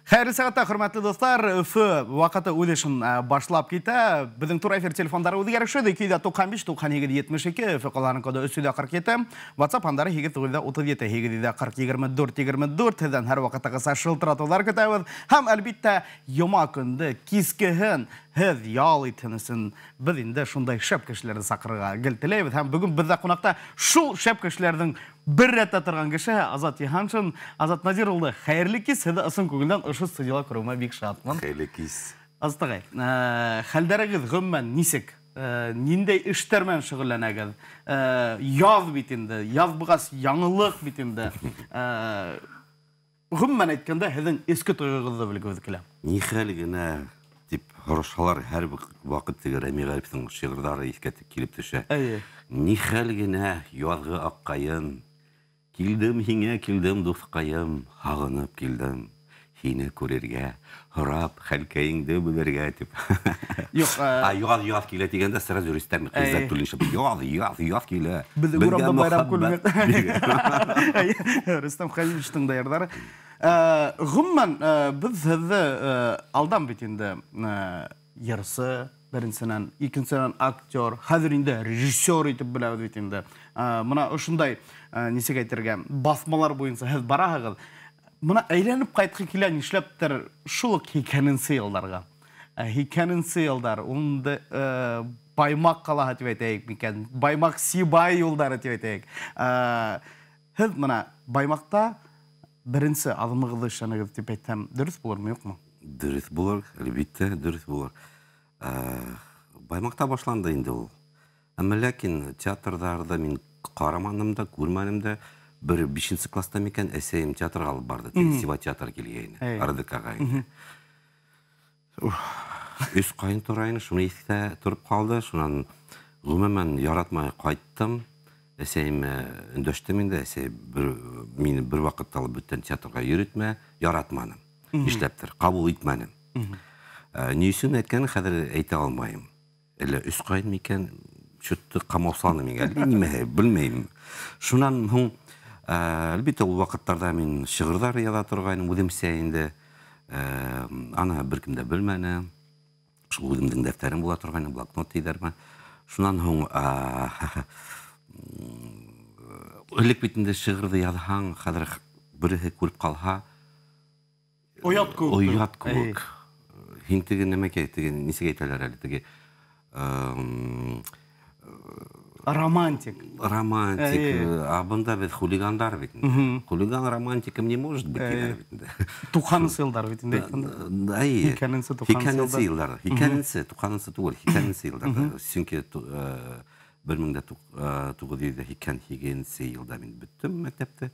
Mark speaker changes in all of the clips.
Speaker 1: Хәйерле сәғәттә, хөрмәтле дуҫтар, Өфө ваҡыты үҙ эшен башлап китә. Беҙҙең тура эфир телефондары үҙгәреше 295 98 72, Өфө ҡалаһының коды 347, WhatsApp һандары 8937 840 24 24. Һеҙҙән һәр ваҡыттағыса шылтыратыуҙар көтәбеҙ. Һәм әлбиттә, йома көндө кискеһен һеҙ ял итһен өсөн беҙ инде шундай шәп кешеләрҙе саҡырырға гел теләйбеҙ. Һәм бөгөн беҙҙә ҡунаҡта шул шәп кешеләрҙең бер рәттә торған кеше Азат Йыһаншин. Азат Назир улы, хәйерле кис, һеҙҙе ысын күңелдән ошо студияла күреүемә бик шатмын.
Speaker 2: Хәйерле кис.
Speaker 1: Азат ағай, хәлдәрегеҙ ғөмүмән нисек? Ниндәй эштәр менән шөғөлләнәгеҙ? Яҙ бит инде, яҙ булғас яңылыҡ бит инде. Ғөмүмән әйткәндә, һеҙҙең эске тойғоғоҙҙо белгегеҙ килә.
Speaker 2: Ни хәл генә тип һорашалар, һәр ваҡыт теге Рәми Ғәрифтең шиғырҙары иҫкә килеп төшә. Ни хәл генә яҙғы аҡҡайын, килдем һиңә, килдем дуҫҡайым, һағынып килдем һине күрергә, һорап хәлкәйеңде белергә тип.
Speaker 1: Юҡ,
Speaker 2: А яҙ килә тигәндә сразу Рөстәм Ғиззәтуллин шып, яҙ, яҙ, яҙ килә.
Speaker 1: Беҙ
Speaker 2: Беҙгә
Speaker 1: урамда байрам
Speaker 2: мөхәббәт.
Speaker 1: күрмәк. Рөстәм Хәлиловичтың да йырҙары. Ғөмүмән, беҙ һеҙҙе алдан бит инде, йырсы, беренсенән, икенсенән актер, хәҙер инде режиссер итеп беләбеҙ бит инде. Мына ошондай, нисек әйтергә, баҫмалар буйынса һеҙ бараһығыҙ. Мына әйләнеп ҡайтҡы килә нишләптер шул уҡ һикһәненсе йылдарға. Һикһәненсе йылдар, унда, Баймаҡ ҡалаһы тип әйтәйек микән, Баймаҡ Сибай юлдары тип әйтәйек. Һеҙ мына Баймаҡта беренсе аҙымығыҙҙы эшләнегеҙ тип әйтһәм, дөрөҫ булырмы, юҡмы?
Speaker 2: Дөрөҫ булыр, әлбиттә, дөрөҫ булыр. Баймаҡта башланды инде ул. Әммә ләкин театрҙарҙа мин ҡараманым да, күрмәнем дә. Бер бишенсе класста микән, әсәйем театрға алып барҙы. Теге Сибай театры килгәйне, РДК-ға инде. Өс ҡайын тора ине, шуны иҫтә тороп ҡалды. Шунан ғөмүмән яратмай ҡайттым. Әсәйемә өндәштем инде. Әсәй мине бер ваҡытта ла бүтән театрға йөрөтмә, яратманым. Нишләптер, ҡабул итмәнем. Ни өсөн әйткәнен хәҙер әйтә алмайым. Әллә өс ҡайын микән, чутты ҡамаусаны миңә, әллә нимә, белмәйем. Шунан һуң, әлбиттә, ул ваҡыттарҙа мин шиғырҙар яҙа торғайным, үҙемсә инде. Аны бер кем дә белмәне. Шул үҙемдең дәфтәрем була торғайны, блокнот тиҙәрме. Шунан һуң, элек бит инде шиғырҙы яҙһаң, хәҙер береһе күреп ҡалһа,
Speaker 1: Оят кеүек.
Speaker 2: Оят кеүек. Һин теге нәмәкәй, теге нисек әйтәләр әле, теге,
Speaker 1: Романтик.
Speaker 2: Романтик. А бында беҙ хулигандар бит инде. Хулиган романтиком не может быть, тиҙәр бит инде.
Speaker 1: Туҡһанынсы йылдар бит инде әйткәндә.
Speaker 2: Да, әйе.
Speaker 1: Һикәненсе, туҡһанынсы
Speaker 2: Һикәненсе
Speaker 1: йылдар.
Speaker 2: йылдар. Һикәненсе, туҡһанынсы түгел, һикәненсе йылдарҙа. Сөнки бер мең дә туғыҙ йөҙ ҙә һикһән һигеҙенсе йылда мин бөттөм мәктәпте.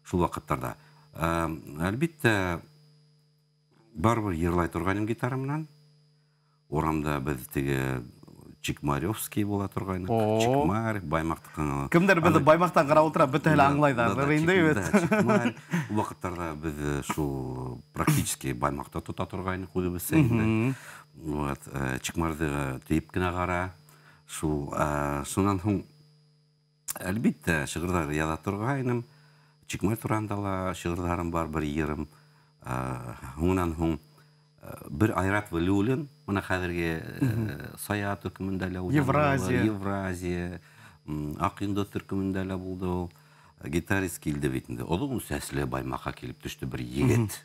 Speaker 2: Шул ваҡыттарҙа. Әлбиттә, барыбер йырлай торғайным гитара менән. Урамда беҙ теге Чекмаревский була торғайны. Чекмарь, Баймаҡтыҡы.
Speaker 1: Кемдәр беҙҙе
Speaker 2: Аны
Speaker 1: Баймаҡтан ҡарап ултыра, бөтәһе лә
Speaker 2: Да,
Speaker 1: аңлайҙар.
Speaker 2: да, да,
Speaker 1: Инде
Speaker 2: Чекмарь,
Speaker 1: бит.
Speaker 2: да, Чекмарь. Ул ваҡыттарҙа беҙ шул практически Баймаҡта тота торғайныҡ үҙебеҙсә инде. Вот, Чекмарҙы тейеп кенә ҡара. Шул, шунан һуң, әлбиттә, шиғырҙар яҙа торғайным. Чекмарь тураһында ла шиғырҙарым бар, бер йырым. Һуңынан һуң, бер Айрат Вәлиуллин, мына хәҙерге, Сая төркөмөндә лә уйнаны.
Speaker 1: Евразия.
Speaker 2: Евразия, Аҡ йондоҙ төркөмөндә лә булды ул. Гитарист килде бит инде. Оҙон сәсле Баймаҡҡа килеп төштө бер егет.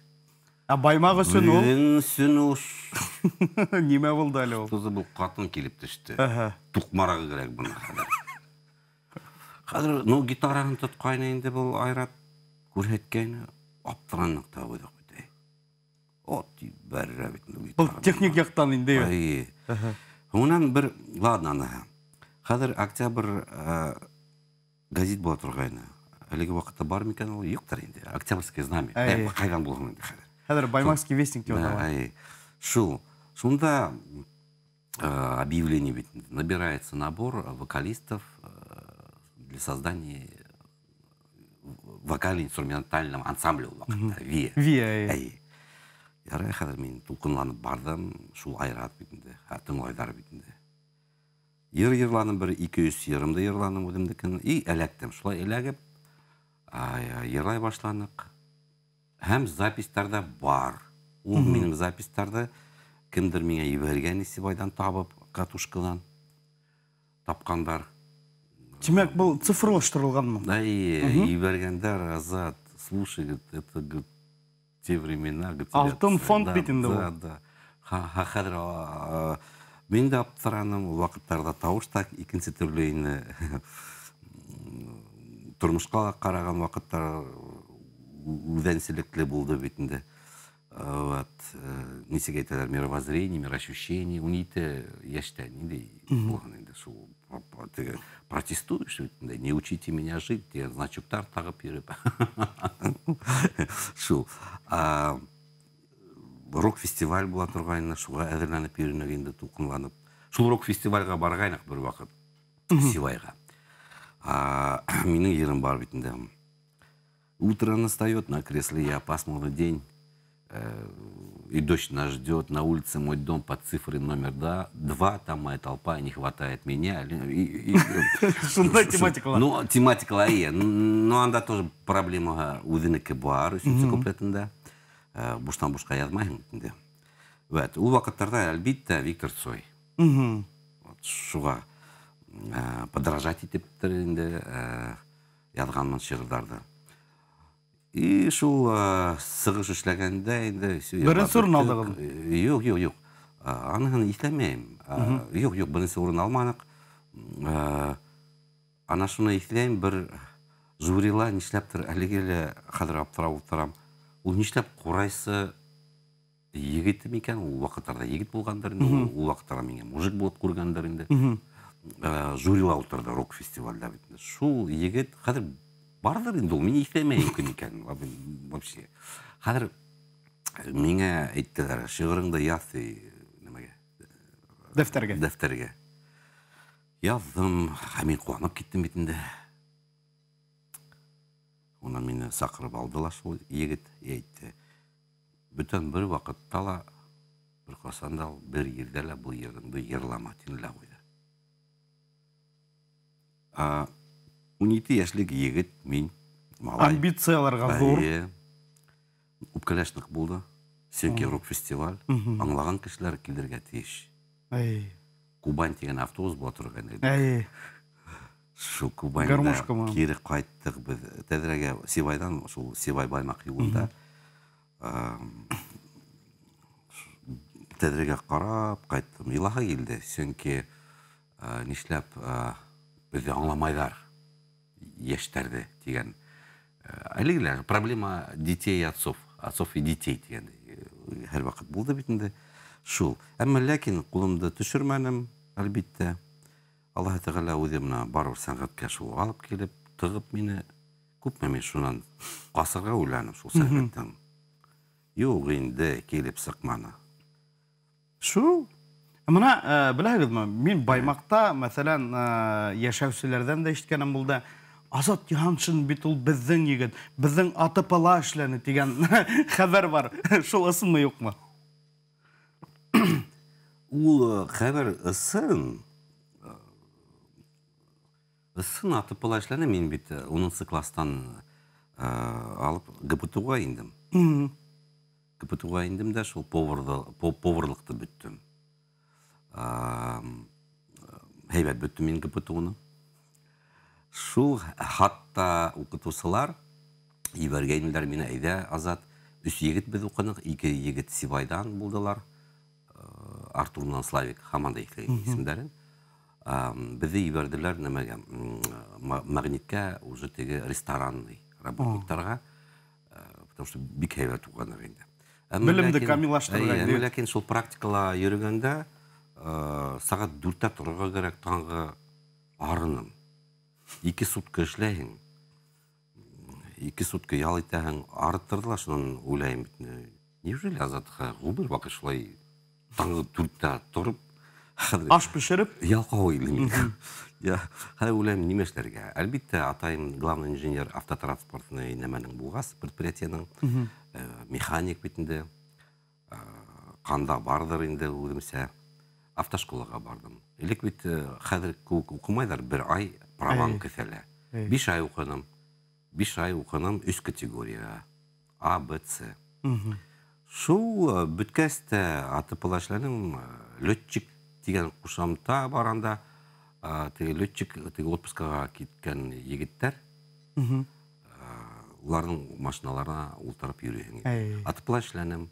Speaker 1: Ә Баймаҡ өсөн ул?
Speaker 2: Бөҙөң өсөн ул
Speaker 1: Нимә булды әле ул?
Speaker 2: Тузы был ҡатын килеп төштө. Туҡмарағы кәрәк бына хәҙер. Хәҙер, ну, гитараһын тотҡайны инде был Айрат күрһәткәйне, аптыранлыҡ та уйҙыҡ бит. От ебәрә бит инде
Speaker 1: Был
Speaker 2: гитараны.
Speaker 1: техник яҡтан инде.
Speaker 2: Ай. Һуңынан бер, ладно, ана. Хәҙер октябрь, газет була торғайны. Әлеге ваҡытта бар микән ул? Юҡтыр инде. Октябрьское знамя. Ҡайҙан булһын инде хәҙер?
Speaker 1: Хәҙер Баймакский вестник тип
Speaker 2: Да,
Speaker 1: атала.
Speaker 2: ай. Шул. Шунда, объявление бит инде. Набирается набор вокалистов, для создания вокально-инструментального ансамбля ул ваҡытта. ВИА.
Speaker 1: ВИА, әй.
Speaker 2: Әй. Ярай, хәҙер мин тулҡынланып барҙым, шул Айрат бит инде, тыңлайҙар бит инде. Йыр йырланым, бер 2-3 йырымды йырланым үҙемдекен, и эләктем. Шулай эләгеп, йырлай башланыҡ. Һәм запистарҙа бар. Ул минең запистарҙы кемдер миңә ебәргән Исибайҙан табып, катушканан тапҡандар.
Speaker 1: Тимәк, был цифрлаштырылғанмы?
Speaker 2: Да, ебәргәндәр, Азат, слушай, говорит, это, говорит, те времена, говорит,
Speaker 1: Алтын фонд бит инде ул.
Speaker 2: Да, да. Хәҙер мин дә аптыраным, ул ваҡыттарҙа тауыш та икенсе төрлө ине. Тормошҡа ҡараған ваҡыттар үҙенсәлекле булды бит инде. Вот, нисек әйтәләр, мировоззрение, мироощущение, 17 йәштә ниндәй булған инде шул, теге протестуешь бит инде, не учите меня жить, тигән значоктар тағып йөрөп. Шул. Рок-фестиваль була торғайны, шуға әҙерләнеп йөрөнөк инде, тулҡынланып. Шул рок-фестивальға барғайныҡ бер ваҡыт, Сивайға. Минең йырым бар бит инде. Утро настает, на кресле я, пасмурный день, и дождь нас ждет, на улице мой дом под цифрой номер 2, там моя толпа, не хватает меня.
Speaker 1: Шундай тематикала.
Speaker 2: Ну, тематикала, и, но анда тоже проблема үҙенеке бар, өсөнсө куплетында. Буштан бушҡа яҙмайһың инде. Вот, ул ваҡыттарҙа, әлбиттә, Виктор Цой. Вот, шуға подражать итептер инде, яҙғанмын шиғырҙарҙы. И шул сығыш эшләгәндә инде всё,
Speaker 1: Беренсе урын алдығыҙ?
Speaker 2: Юҡ, юҡ, юҡ. Аныһын иҫләмәйем. Юҡ, юҡ, беренсе урын алманыҡ. Ана шуны иҫләйем, бер жюрила нишләптер, әлеге лә хәҙер аптырап ултырам. Ул нишләп ҡурайсы егете микән? Ул ваҡыттарҙа егет булғандыр инде, ул ваҡыттарҙа миңә мужик булып күргәндер инде. Жюрила ултырҙы рок-фестивальдә бит инде. Шул егет хәҙер барҙыр инде ул, мин иҫләмәйем кем икәнен вообще. Хәҙер миңә әйттеләр, шиғырыңды яҙ ти, нимәгә?
Speaker 1: Дәфтәргә.
Speaker 2: Дәфтәргә. Яҙҙым, һәм мин ҡыуанып киттем бит инде. Унан мине саҡырып алдылар шул егет, әйтте. Бүтән бер ваҡытта ла, бер ҡасан да, бер ерҙә лә был йырыңды йырлама, тине лә ҡуйҙы. 17 йәшлек егет мин, малай.
Speaker 1: Амбицияларға ҙур.
Speaker 2: Эйе. Үпкәләш ныҡ булды. Сөнки рок-фестиваль, аңлаған кешеләр килергә тейеш. Кубань тигән автобус була торған ине. Шул Кубаньда
Speaker 1: Гармошка ма?
Speaker 2: кире ҡайттыҡ беҙ Тәҙрәгә, Сибайҙан, шул Сибай Баймаҡ юлында. Тәҙрәгә ҡарап ҡайттым. Илаһы килде, сөнки нишләп беҙҙе аңламайҙар йәштәрҙе тигән. Әлеге лә проблема детей и отцов, отцов и детей тигән һәр ваҡыт булды бит инде. Шул. Әммә ләкин ҡулымды төшөрмәнем, әлбиттә. Аллаһ Тәғәлә үҙе бына барыбер сәнғәткә шул алып килеп, тығып мине, күпме мин шунан ҡасырға уйланым шул сәнғәттән. Юҡ инде, килеп сыҡманы. Шул.
Speaker 1: Бына, беләһегеҙме, мин Баймаҡта, мәҫәлән, йәшәүселәрҙән дә ишеткәнем булды. Азат Йыһаншин бит ул беҙҙең егет, беҙҙең АТП-ла эшләне тигән хәбәр бар. Шул ысынмы, юҡмы?
Speaker 2: Ул хәбәр ысын. Ысын АТП-ла эшләне. Мин бит унынсы класстан алып ГПТУ-ға индем. ГПТУ-ға индем дә шул поварлыҡты бөттөм. Һәйбәт бөттөм мин ГПТУ-ны. Шул хатта уҡытыусылар ебәргәйнеләр мине, әйҙә, Азат, өс егет беҙ уҡыныҡ, ике егет Сибайҙан булдылар. Артур менән Славик, һаман да иҫләйем исемдәрен. Беҙҙе ебәрҙеләр нәмәгә, Магниткә, уже теге ресторанный работниктарға, потому что бик һәйбәт уҡығандар инде. Әммә
Speaker 1: Белемде камиллаштырған,
Speaker 2: әммә
Speaker 1: дийек.
Speaker 2: ләкин шул практикала йөрөгәндә, сәғәт дүрттә торорға кәрәк, таңғы арыным. 2 сутка эшләйһең, 2 сутка ял итәһең, арыттырҙылар, шунан уйлайым бит. Неужели Азатҡа ғүмер баҡый шулай таңғы дүрттә тороп, хәҙер
Speaker 1: Аш бешереп?
Speaker 2: Ялҡау инем. Я, хәҙер уйлайым, нимә эшләргә? Әлбиттә, атайым главный инженер автотранспортный нәмәнең булғас, предприятиеның, механик бит инде. Ҡанда барҙыр инде үҙемсә. Автошколаға барҙым. Элек бит хәҙер кеүек уҡымайҙар, бер ай праваң кеҫәлә. 5 ай уҡыным. 5 ай уҡыным 3 категорияға. А, Б, С. Шул бөткәс тә АТП-ла эшләнем. Летчик тигән ҡушамта бар анда. Теге летчик, теге отпускаға киткән егеттәр. Уларҙың машиналарына ултырып йөрөйһөң. АТП-ла эшләнем.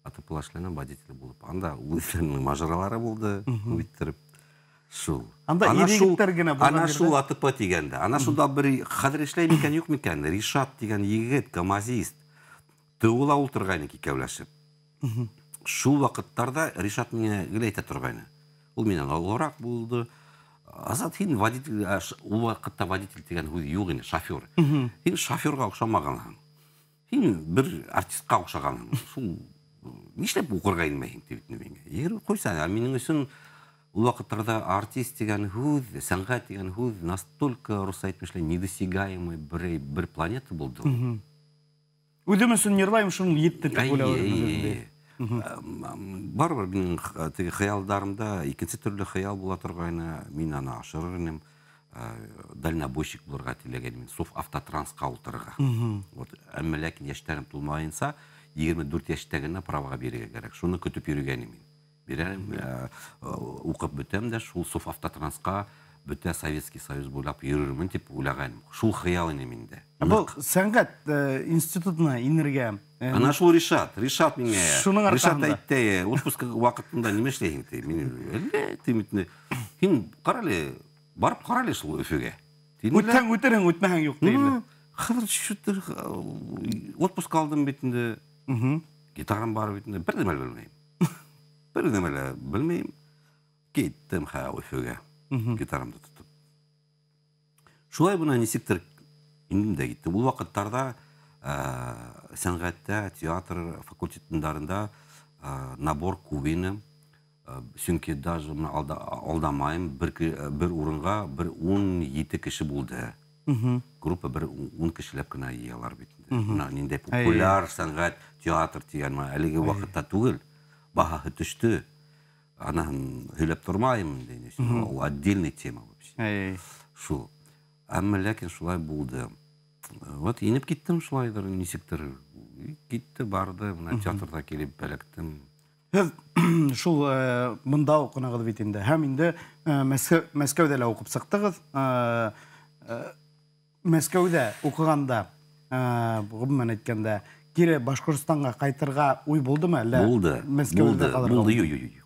Speaker 2: АТП-ла эшләнем, водитель булып. Анда үҙҙәренең мажаралары булды, күп иттереп. Шул.
Speaker 1: Анда ир-егеттәр генә булған
Speaker 2: Ана
Speaker 1: ерҙә.
Speaker 2: шул АТП тигәндә. Ана шунда бер хәҙер эшләй микән, юҡ микән? Ришат тигән егет, камазист. ТУ-ла ултырғайныҡ икәүләшеп. Шул ваҡыттарҙа Ришат миңә гел әйтә торғайны. Ул минән олораҡ булды. Азат, һин водитель, ул ваҡытта водитель тигән һүҙ юҡ ине, шофер. Һин шоферға оҡшамағанһың. Һин бер артистҡа оҡшағанһың. Шул нишләп уҡырға инмәйһең тип әйтте миңә. Ер ҡуйса, ә минең өсөн ул ваҡыттарҙа артист тигән һүҙ, сәнғәт тигән һүҙ настолько, рус әйтмешләй, недосягаемый бер планета булды.
Speaker 1: Үҙем өсөн йырлайым, шуның етте тип уйлап йөрөм.
Speaker 2: Барыбер минең теге хыялдарымда икенсе төрлө хыял була торғайны, мин аны ашырыр инем. Дальнобойщик булырға теләгән мин, Соф автотрансҡа ултырырға. Вот, әммә ләкин йәштәрем тулмайынса, 24 йәштә генә праваға бирергә кәрәк. Шуны көтөп йөрөгән мин. Бирәм, уҡып бөтәм дә шул Соф автотрансҡа бөтә Советский Союз буйлап йөрөрмөн тип уйлағайным. Шул хыял ине миндә.
Speaker 1: Был сәнғәт институтына инергә,
Speaker 2: Ана шул Ришат, Ришат миңә.
Speaker 1: Шуның
Speaker 2: Ришат
Speaker 1: арҡаһында.
Speaker 2: әйтте, отпуск ваҡытында нимә эшләйһең ти? Мин әллә тим итне. Һин ҡара әле, барып ҡара әле шул Өфөгә. Тинеләр.
Speaker 1: Үтһәң үтерһең, үтмәһәң юҡ ти инде.
Speaker 2: Хәҙер шутер, отпуск алдым бит инде. Гитарам бар бит инде, бер нәмә лә белмәйем. Бер нәмә лә белмәйем. Киттем хә Өфөгә. Гитарамды тотоп. Шулай бына нисектер индем дә киттем. Ул ваҡыттарҙа, сәнғәттә, театр факультетындарында, набор күп ине. Сөнки даже бына алдамайым, бер урынға бер 17 кеше булды. Группа бер 10 кешеләп кенә йыялар бит инде. Бына ниндәй популяр сәнғәт, театр тигән, бына әлеге ваҡытта түгел, баһаһы төштө. Анаһын һөйләп тормайым инде, ул отдельный тема вообще. Шул. Әммә ләкин шулай булды. Вот инеп киттем шулайҙыр, нисектер. Китте, барҙы, бына театрҙа килеп эләктем.
Speaker 1: Һеҙ шул бында уҡынығыҙ бит инде. Һәм инде Мәскәүҙә лә уҡып сыҡтығыҙ. Мәскәүҙә уҡығанда, ғөмүмән әйткәндә, кире Башҡортостанға ҡайтырға уй булдымы әллә?
Speaker 2: Булды.
Speaker 1: Мәскәүҙә
Speaker 2: Булды.
Speaker 1: ҡалырға
Speaker 2: Булды.
Speaker 1: булды?
Speaker 2: Юҡ, юҡ, юҡ, юҡ.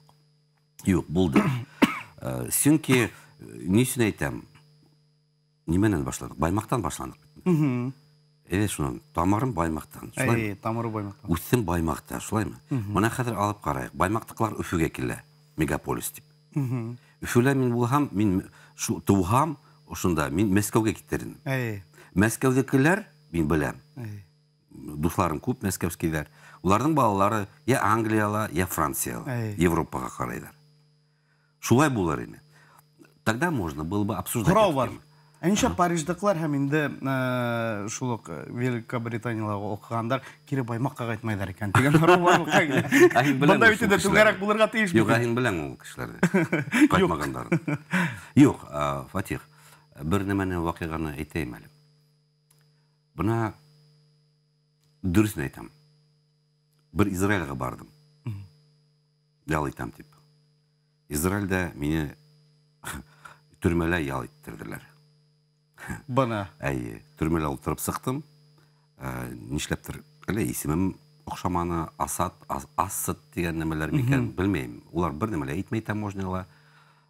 Speaker 2: Юҡ, булды. Сөнки ни өсөн әйтәм? Нимәнән башланыҡ? Баймаҡтан башланыҡ бит. Әйҙә шунан, тамырым Баймаҡтан, шулаймы?
Speaker 1: Әй, тамыры Баймаҡтан.
Speaker 2: Үҫтем Баймаҡта, шулаймы? Бына хәҙер алып ҡарайыҡ. Баймаҡтыҡылар Өфөгә килә, мегаполис тип. Өфөлә мин булһам, мин шу, тыуһам, ошонда мин Мәскәүгә китер инем. Мәскәүҙекеләр, мин беләм. Дуҫларым күп мәскәүскийҙәр. Уларҙың балалары я Англияла, я Францияла, Европаға ҡарайҙар. Шулай булыр ине. Тогда можно было бы обсуждать
Speaker 1: Һорау
Speaker 2: эту
Speaker 1: бар.
Speaker 2: тему.
Speaker 1: Ә нишләп Париждыҡылар һәм инде шул уҡ Великобританияла уҡығандар кире Баймаҡҡа ҡайтмайҙар икән тигән һорау барлыҡҡа килә.
Speaker 2: Ә һин беләңме
Speaker 1: Бында бит
Speaker 2: шул
Speaker 1: инде
Speaker 2: кешеләрҙе?
Speaker 1: түңәрәк булырға тейеш
Speaker 2: Юҡ,
Speaker 1: бит.
Speaker 2: ә һин беләңме ул кешеләрҙе? Ҡайтмағандарын. Юҡ, Фатих, бер нәмәне ваҡиғаны әйтәйем әле. Бына дөрөҫөн әйтәм. Бер Израилгә барҙым. Ял итәм тип. Израилдә мине төрмәлә ял иттерҙеләр.
Speaker 1: Бына.
Speaker 2: Әйе, төрмәлә ултырып сыҡтым. Нишләптер, әллә исемем оҡшаманы, Асад, Асад тигән нәмәләр микән, белмәйем. Улар бер нәмә лә әйтмәй таможняла.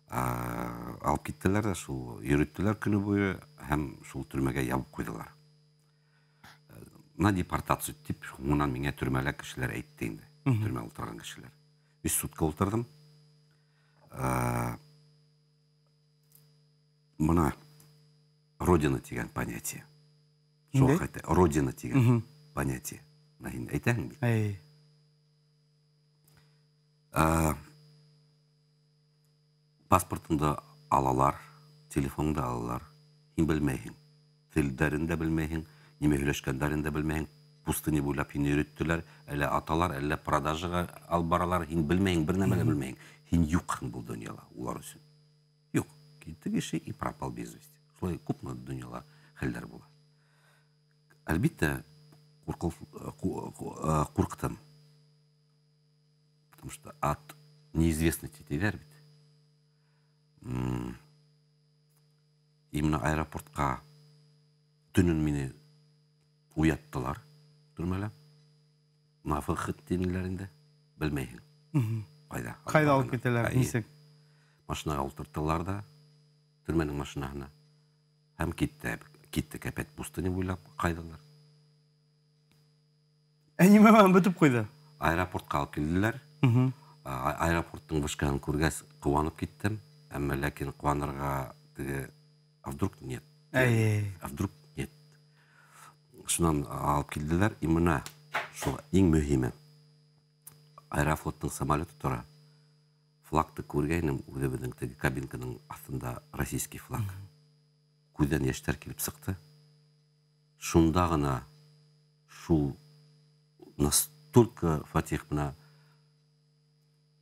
Speaker 2: Алып киттеләр ҙә шул йөрөттөләр көнө буйы һәм шул төрмәгә ябып ҡуйҙылар. На депортацию тип, һуңынан миңә төрмәлә кешеләр әйтте инде. Төрмә ултырған кешеләр. 3 сутка ултырҙым. Бына Родина тигән понятие. Шул
Speaker 1: Ниндәй?
Speaker 2: хәтта Родина тигән понятие. Бына һин әйтәһең бит. Паспортыңды алалар, телефоныңды алалар. Һин белмәйһең. Телдәрен дә белмәйһең, нимә һөйләшкәндәрен дә белмәйһең. Пустыня буйлап һине йөрөттөләр, әллә аталар, әллә продажаға алып баралар, һин белмәйһең, бер нәмә лә белмәйһең. Һин юҡһың был донъяла улар өсөн. Юҡ, китте кеше и пропал без вести. Шулай күпме донъяла хәлдәр була. Әлбиттә, ҡурҡтым. Потому что от неизвестности тиҙәр бит. Именно аэропортҡа төнөн мине уяттылар. Төрмәлә. На выход тинеләр инде. Белмәйһең. Ҡайҙа?
Speaker 1: Ҡайҙа алып китәләр, нисек?
Speaker 2: Машинаға ултырттылар да, төрмәнең машинаһына. Һәм китте. Киттек опять пустыня буйлап, ҡайҙалар.
Speaker 1: Ә нимә менән бөтөп ҡуйҙы?
Speaker 2: Аэропортҡа алып килделәр. Аэропорттың вышкаһын күргәс, ҡыуанып киттем. Әммә ләкин ҡыуанырға теге, а вдруг нет? А вдруг нет? Шунан алып килделәр. И мына шул иң мөһиме. Аэрофлоттың самолеты тора. Флагты күргәйнем, үҙебеҙҙең теге кабинканың аҫтында российский флаг. Күҙҙән йәштәр килеп сыҡты. Шунда ғына шул настолько, Фатих, мына,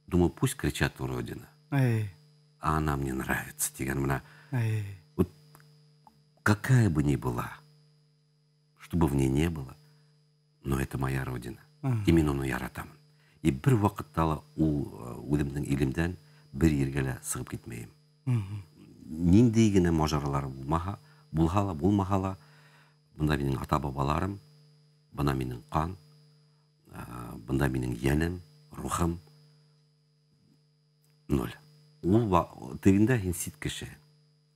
Speaker 2: думаю, пусть кричат у Родина. А она мне нравится, тигән мына. Вот какая бы ни была, чтобы в ней не было, но это моя Родина. И мин уны яратамын. И бер ваҡытта ла ул үҙемдең илемдән бер ергә лә сығып китмәйем. Ниндәй генә мажаралар булмаһа, булһа ла, булмаһа ла, бында минең ата-бабаларым, бына минең ҡан, бында минең йәнем, рухым ноль. Ул тегендә һин сит кеше.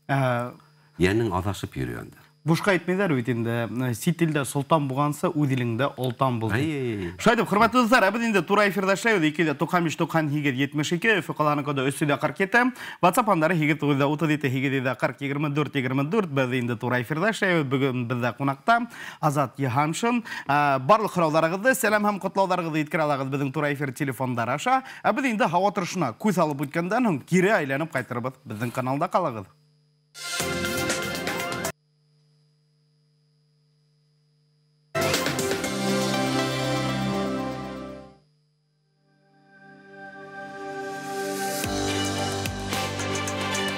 Speaker 2: Йәнең аҙашып йөрөй анда.
Speaker 1: Бушҡа әйтмәйҙәр бит инде, сит илдә солтан булғансы, үҙ илеңдә олтан бул. Шулай итеп, хөрмәтле дуҫтар, беҙ инде тура эфирҙа эшләйбеҙ. 295 98 72, Өфө ҡалаһының коды 347, WhatsApp һандары 8 937 840 24 24. Беҙ инде тура эфирҙа эшләйбеҙ. Бөгөн беҙҙә ҡунаҡта Азат Йыһаншин. Барлыҡ һорауҙарығыҙҙы, сәләм һәм ҡотлауҙарығыҙҙы еткерә алағыҙ беҙҙең тура эфир телефондары аша. Ә беҙ инде һауа торошона күҙ һалып үткәндән һуң кире әйләнеп ҡайтырбыҙ. Беҙҙең каналда ҡалығыҙ.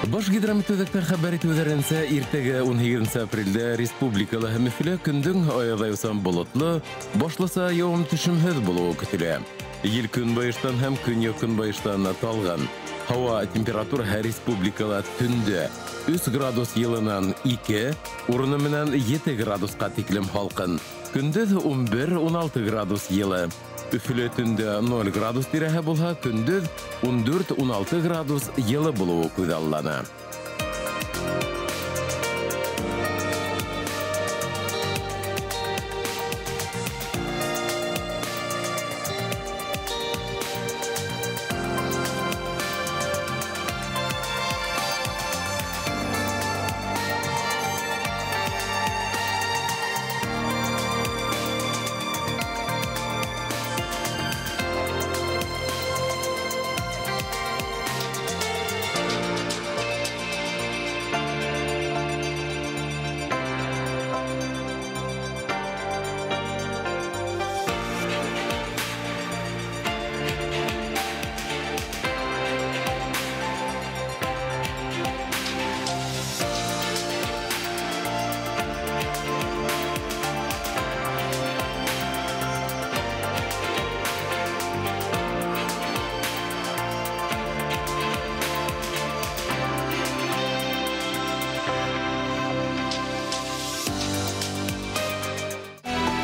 Speaker 3: Баш гидрометеодактар хәбәр итеүҙәренсә, иртәгә 18 апрелдә республикала һәм Өфөлә көндөң аяҙайыусан болотло, башлыса яуым-төшөмһөҙ булыуы көтөлә. Ел көнбайыштан һәм көньяҡ-көнбайыштан талған. Һауа температураһы республикала төндә 3 градус йылынан 2, урыны менән 7 градусҡа тиклем һалҡын. Көндөҙ 11-16 градус йылы. Өфөлә төндә 0 градус тирәһе булһа, көндөҙ 14-16 градус йылы булыуы күҙаллана.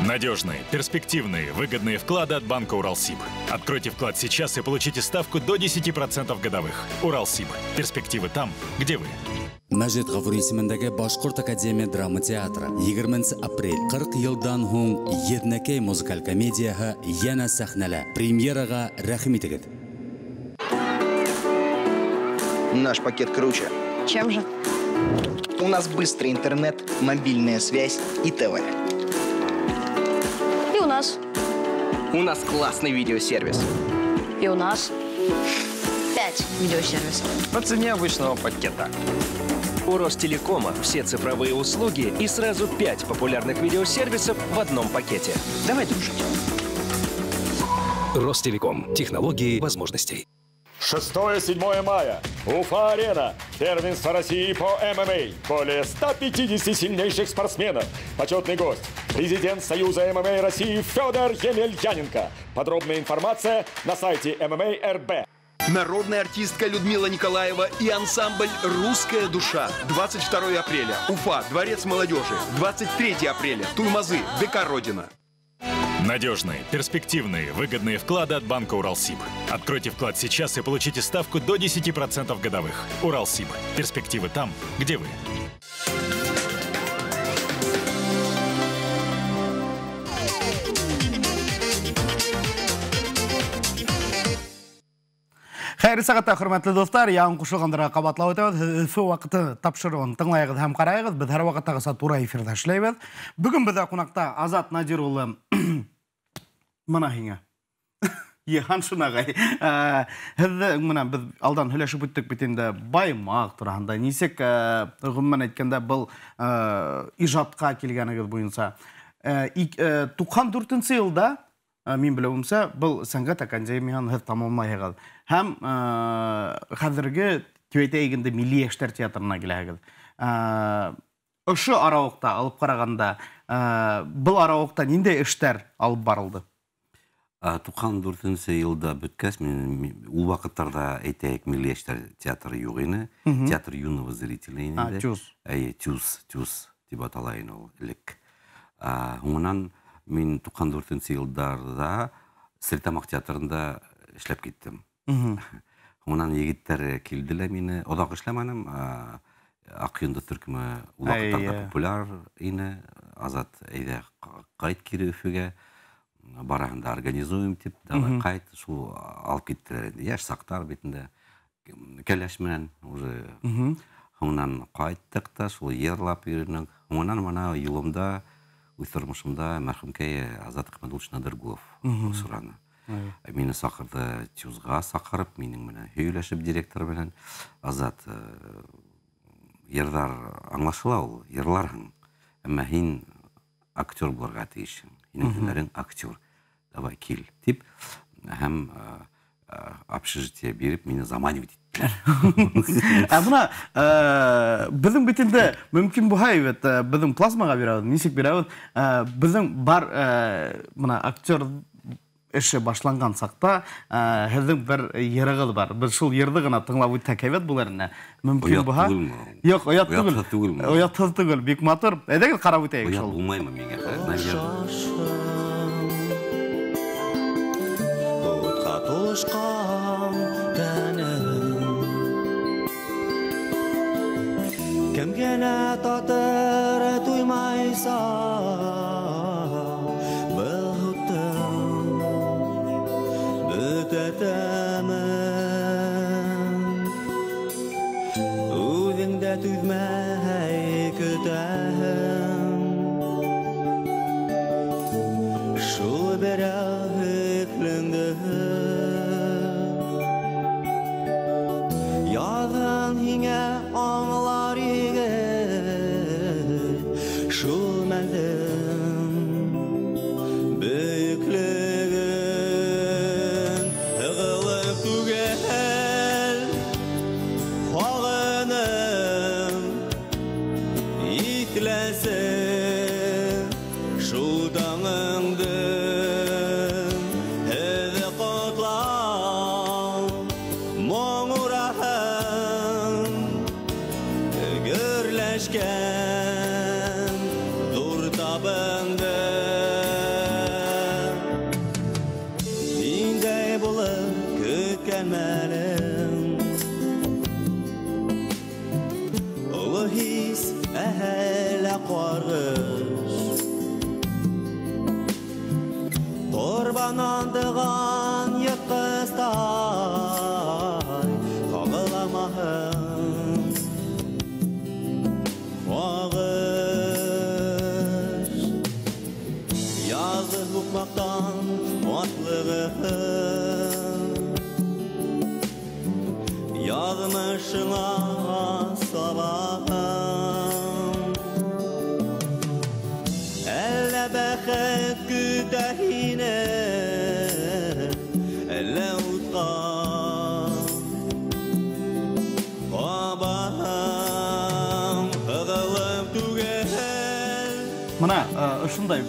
Speaker 4: Надежные, перспективные, выгодные вклады от банка «Уралсиб». Откройте вклад сейчас и получите ставку до 10% годовых. «Уралсиб». Перспективы там, где вы.
Speaker 5: Мәжит Ғафури исемендәге Башҡорт академия драма театры 20 апрель 40 йылдан һуң Еҙнәкәй музыкаль комедияһы йәнә сәхнәлә. Премьераға рәхим итегеҙ.
Speaker 6: Наш пакет круче.
Speaker 7: Чем же?
Speaker 6: У нас быстрый интернет, мобильная связь и ТВ.
Speaker 7: И у нас.
Speaker 6: У нас классный видеосервис.
Speaker 7: И у нас 5 видеосервисов.
Speaker 8: По цене обычного пакета.
Speaker 7: У Ростелекома все цифровые услуги и сразу 5 популярных видеосервисов в одном пакете. Давай дружить.
Speaker 8: Ростелеком. Технологии возможностей.
Speaker 4: 6-7 мая. Уфа-арена. Первенство России по ММА. Более 150 сильнейших спортсменов. Почетный гость. Президент Союза ММА России Федор Емельяненко. Подробная информация на сайте ММА.РБ.
Speaker 9: Народная артистка Людмила Николаева и ансамбль «Русская душа». 22 апреля. Уфа. Дворец молодежи. 23 апреля. Туймазы. ДК «Родина».
Speaker 4: Надежные, перспективные, выгодные вклады от банка «Уралсиб». Откройте вклад сейчас и получите ставку до 10% годовых. «Уралсиб». Перспективы там, где вы.
Speaker 1: Хәйерле сәғәттә, хөрмәтле дуҫтар, яңы ҡушылғандарға ҡабатлап үтәбеҙ. Өфө ваҡыты тапшырыуын тыңлайығыҙ һәм ҡарайығыҙ. Беҙ һәр ваҡыттағыса тура эфирҙа эшләйбеҙ. Бөгөн беҙҙә ҡунаҡта Азат Надир улы. Мына һиңә. Йыһаншин ағай. Һеҙҙе менән беҙ алдан һөйләшеп үттек бит инде Баймаҡ тураһында. Нисек ғөмүмән әйткәндә был ижадҡа килгәнегеҙ буйынса. 94-нсе йылда мин белеүемсә, был сәнғәт академияһын һеҙ тамамлайһығыҙ. Һәм хәҙерге тип әйтәйек инде Милли йәштәр театрына киләһегеҙ. Ошо арауыҡта алып ҡарағанда, был арауыҡта ниндәй эштәр алып барылды?
Speaker 2: 94-нсе йылда бөткәс, мин ул ваҡыттарҙа әйтәйек Милли йәштәр театры юҡ ине. Театр юного зрителя ине.
Speaker 1: ТЮЗ.
Speaker 2: Эйе, ТЮЗ, ТЮЗ тип атала ине ул элек. Һуңынан мин 94-нсе йылдарҙа Стәрлетамаҡ театрында эшләп киттем. Һуңынан егеттәр килде лә мине, оҙаҡ эшләмәнем. Аҡ йондоҙ төркөмө ул ваҡыттарҙа популяр ине. Азат, әйҙә ҡайт кире Өфөгә, бараһын да организуем тип, давай ҡайт, шул алып киттеләр инде. Йәш саҡтар бит инде, кәләш менән уже. Һуңынан ҡайттыҡ та, шул йырлап йөрөнөк. Һуңынан мына юлымда, үҙ тормошомда мәрхүмкәй Азат Әхмәдуллович Надыргулов осраны. Мине саҡырҙы ТЮЗға саҡырып, минең менән һөйләшеп директор менән. Азат, йырҙар аңлашыла ул, йырларһың. Әммә һин актер булырға тейешһең. Һинең һөнәрең актер. Давай кил, тип. Һәм общежитие биреп, мине заманивать иттеләр.
Speaker 1: Ә бына беҙҙең бит инде мөмкин булһа, бит, беҙҙең плазмаға бирәбеҙ, нисек бирәбеҙ? Беҙҙең бар бына актер эше башланған саҡта һеҙҙең бер йырығыҙ бар. Беҙ шул йырҙы ғына тыңлап үтһәк һәйбәт булыр ине. Мөмкин булһа. Юҡ, оят түгел.
Speaker 2: Оятһыҙ түгелме?
Speaker 1: Оятһыҙ түгел, бик матур. Әйҙәгеҙ ҡарап үтәйек
Speaker 2: Оят
Speaker 1: шул.
Speaker 2: булмаймы миңә?
Speaker 10: Утҡа тулышҡан тәнем, кем генә татыр туймайса был һуттың бөтә тәмен. Үҙең дә түҙмәй көтәһең, шул берәү һөйөклөңдө. Яҙын һиңә аңлар егет шул мәлдең бөйөклөгөн. Һығылып түгел һағыным, иҫләсен шул таңыңды. Һеҙҙе ҡотлау моң ураһын, гөрләшкән ҙур табынды. Ниндәй булып көткән мәлең, оло хис әллә ҡарғыш. Торбанан тыған йыртҡыстай ҡағыламаһын һағыш. Яҙғы һуҡмаҡтан атлығыһың, яҙмышыңа сабаһың.
Speaker 1: Мына ошондай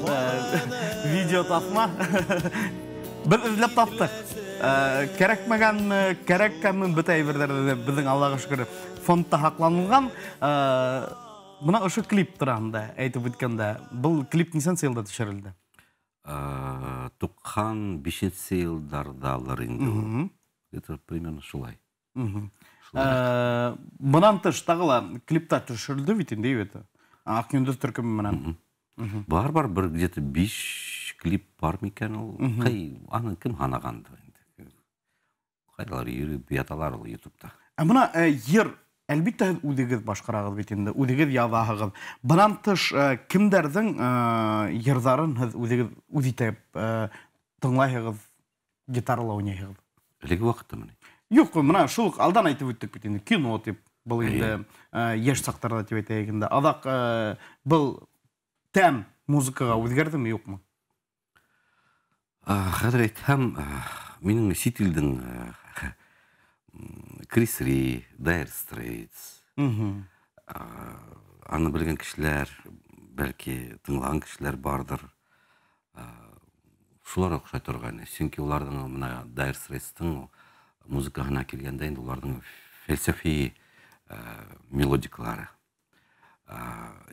Speaker 1: видео тапма. Беҙ эҙләп таптыҡ. Кәрәкмәгәнме, кәрәккәнме, бөтә әйберҙәрҙе беҙҙең, Аллаға шөкөр, фондта һаҡланылған. Бына ошо клип тураһында әйтеп үткәндә, был клип нисәнсе йылда төшөрөлдө?
Speaker 2: 95-нсе йылдарҙалыр инде ул. Это примерно шулай.
Speaker 1: Бынан тыш тағы ла клиптар төшөрөлдө бит инде, бит. Аҡ йондоҙ төркөмө менән.
Speaker 2: Бар, бар, бер где-то 5 клип бар микән ул? Ҡай, аны кем һанағандыр инде. Ҡайҙалар йөрөп яталар ул YouTube'та.
Speaker 1: Ә бына йыр, әлбиттә, һеҙ үҙегеҙ башҡарағыҙ бит инде, үҙегеҙ яҙаһығыҙ. Бынан тыш кемдәрҙең йырҙарын һеҙ үҙегеҙ үҙ итеп тыңлайһығыҙ, гитарала уйнайһығыҙ?
Speaker 2: Әлеге ваҡыттамы ни?
Speaker 1: Юҡ, бына шул уҡ алдан әйтеп үттек бит инде, кино тип, был инде йәш саҡтарҙа тип әйтәйек инде. Аҙаҡ был тәм музыкаға үҙгәрҙеме, юҡмы?
Speaker 2: Хәҙер әйтһәм, минең сит илдең Крис Ри, Dire Straits, аны белгән кешеләр, бәлки тыңлаған кешеләр барҙыр. Шулар оҡшай торғайны. Сөнки уларҙың бына Dire Straits'тың музыкаһына килгәндә инде уларҙың фәлсәфи мелодикалары.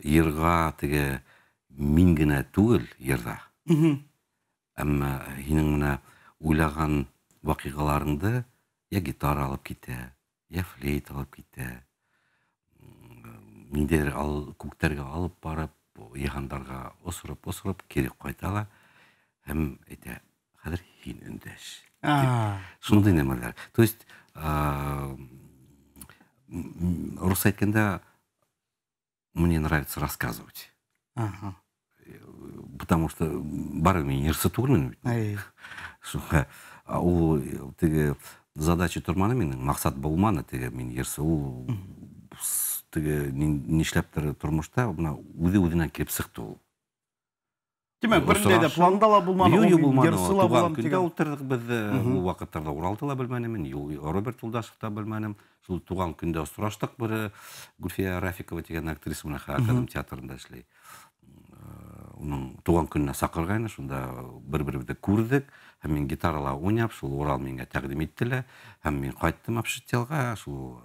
Speaker 2: Йырға теге мин генә түгел йырҙа. Әммә һинең менә уйлаған ваҡиғаларыңды я гитара алып китә, я флейта алып китә. Ниндәйҙер күктәргә алып барып, йыһандарға осороп-осороп кире ҡайта ла һәм әйтә, хәҙер һин өндәш. Шундай нәмәләр. То есть, рус әйткәндә, мне нравится рассказывать. Потому что барыбер мин йырсы түгелмен бит. Шуңа ул теге задача торманы минең, маҡсат булманы теге мин йырсы. Ул теге нишләптер тормошта бына үҙе үҙенән килеп сыҡты ул.
Speaker 1: Тимәк, бер ниндәй дә планда ла булманы,
Speaker 2: Юк,
Speaker 1: ул
Speaker 2: юк, булманы.
Speaker 1: йырсы ла
Speaker 2: Туған
Speaker 1: булам
Speaker 2: көндә
Speaker 1: тигән.
Speaker 2: ултырҙыҡ беҙ, ул ваҡыттарҙа Уралды ла белмәнем мин, Роберт Юлдашев та белмәнем. Шул туған көндә осраштыҡ бер Гульфия Рафикова тигән актриса менән Академия театрында эшләй. Уның туған көнөнә саҡырғайны, шунда бер-беребеҙҙе күрҙек. Һәм мин гитарала уйнап, шул Урал миңә тәҡдим итте лә. Һәм мин ҡайттым общежитиеға, шул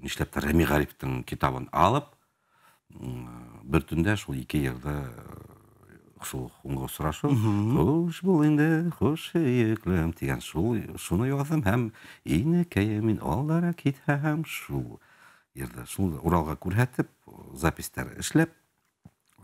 Speaker 2: нишләптер Рәми Ғариповтың китабын алып, бер төндә шул ике йырҙы шул һуңғы осрашыу. Хуш бул инде, хуш һөйөклөм тигән шул, шуны яҙҙым һәм инәкәйем мин алдара китһәм шул йырҙы шул Уралға күрһәтеп, запистар эшләп,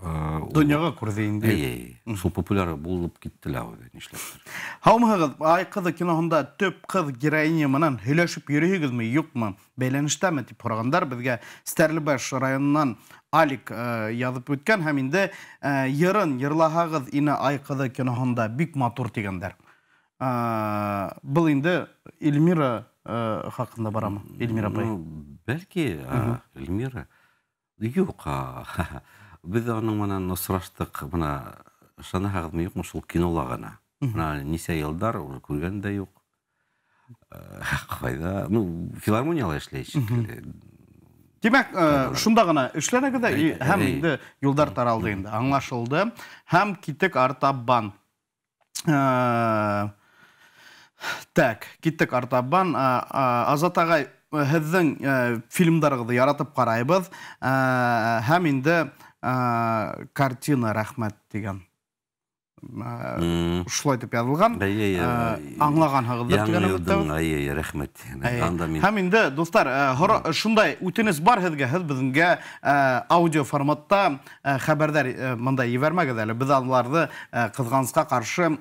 Speaker 1: Донъяға күрҙе инде.
Speaker 2: Әй, әй, шул популяр булып китте лә үҙе, нишләптер.
Speaker 1: Һаумыһығыҙ, Ай ҡыҙы киноһында төп ҡыҙ героиня менән һөйләшеп йөрөйһөгөҙмө, юҡмы, бәйләнештәме тип һорағандар беҙгә Стәрлебаш районынан Алик яҙып үткән һәм инде йырын йырлаһағыҙ ине Ай ҡыҙы киноһында бик матур тигәндәр. Был инде Эльмира хаҡында барамы? Эльмира апай.
Speaker 2: Бәлки, Эльмира. Юҡ, беҙ уның менән осраштыҡ, бына ышанаһығыҙмы, юҡмы, шул кинола ғына. Бына нисә йылдар уже күргән дә юҡ. Ҡайҙа, филармонияла эшләй шикелле.
Speaker 1: Тимәк, шунда ғына эшләнәгеҙ ҙә, һәм инде юлдар таралды инде, аңлашылды. Һәм киттек артабан. Так, киттек артабан. Азат ағай, һеҙҙең фильмдарығыҙҙы яратып ҡарайбыҙ. Һәм инде картина рәхмәт тигән. Шулай тип яҙылған. Аңлағанһығыҙҙыр тигән
Speaker 2: Яңы
Speaker 1: өмөттәбеҙ.
Speaker 2: йылдың, әй, әй, рәхмәт. Анда мин
Speaker 1: Һәм инде, дуҫтар, шундай үтенес бар һеҙгә, һеҙ беҙгә аудио форматта хәбәрҙәр мында ебәрмәгеҙ әле. Беҙ аларҙы ҡыҙғанысҡа ҡаршы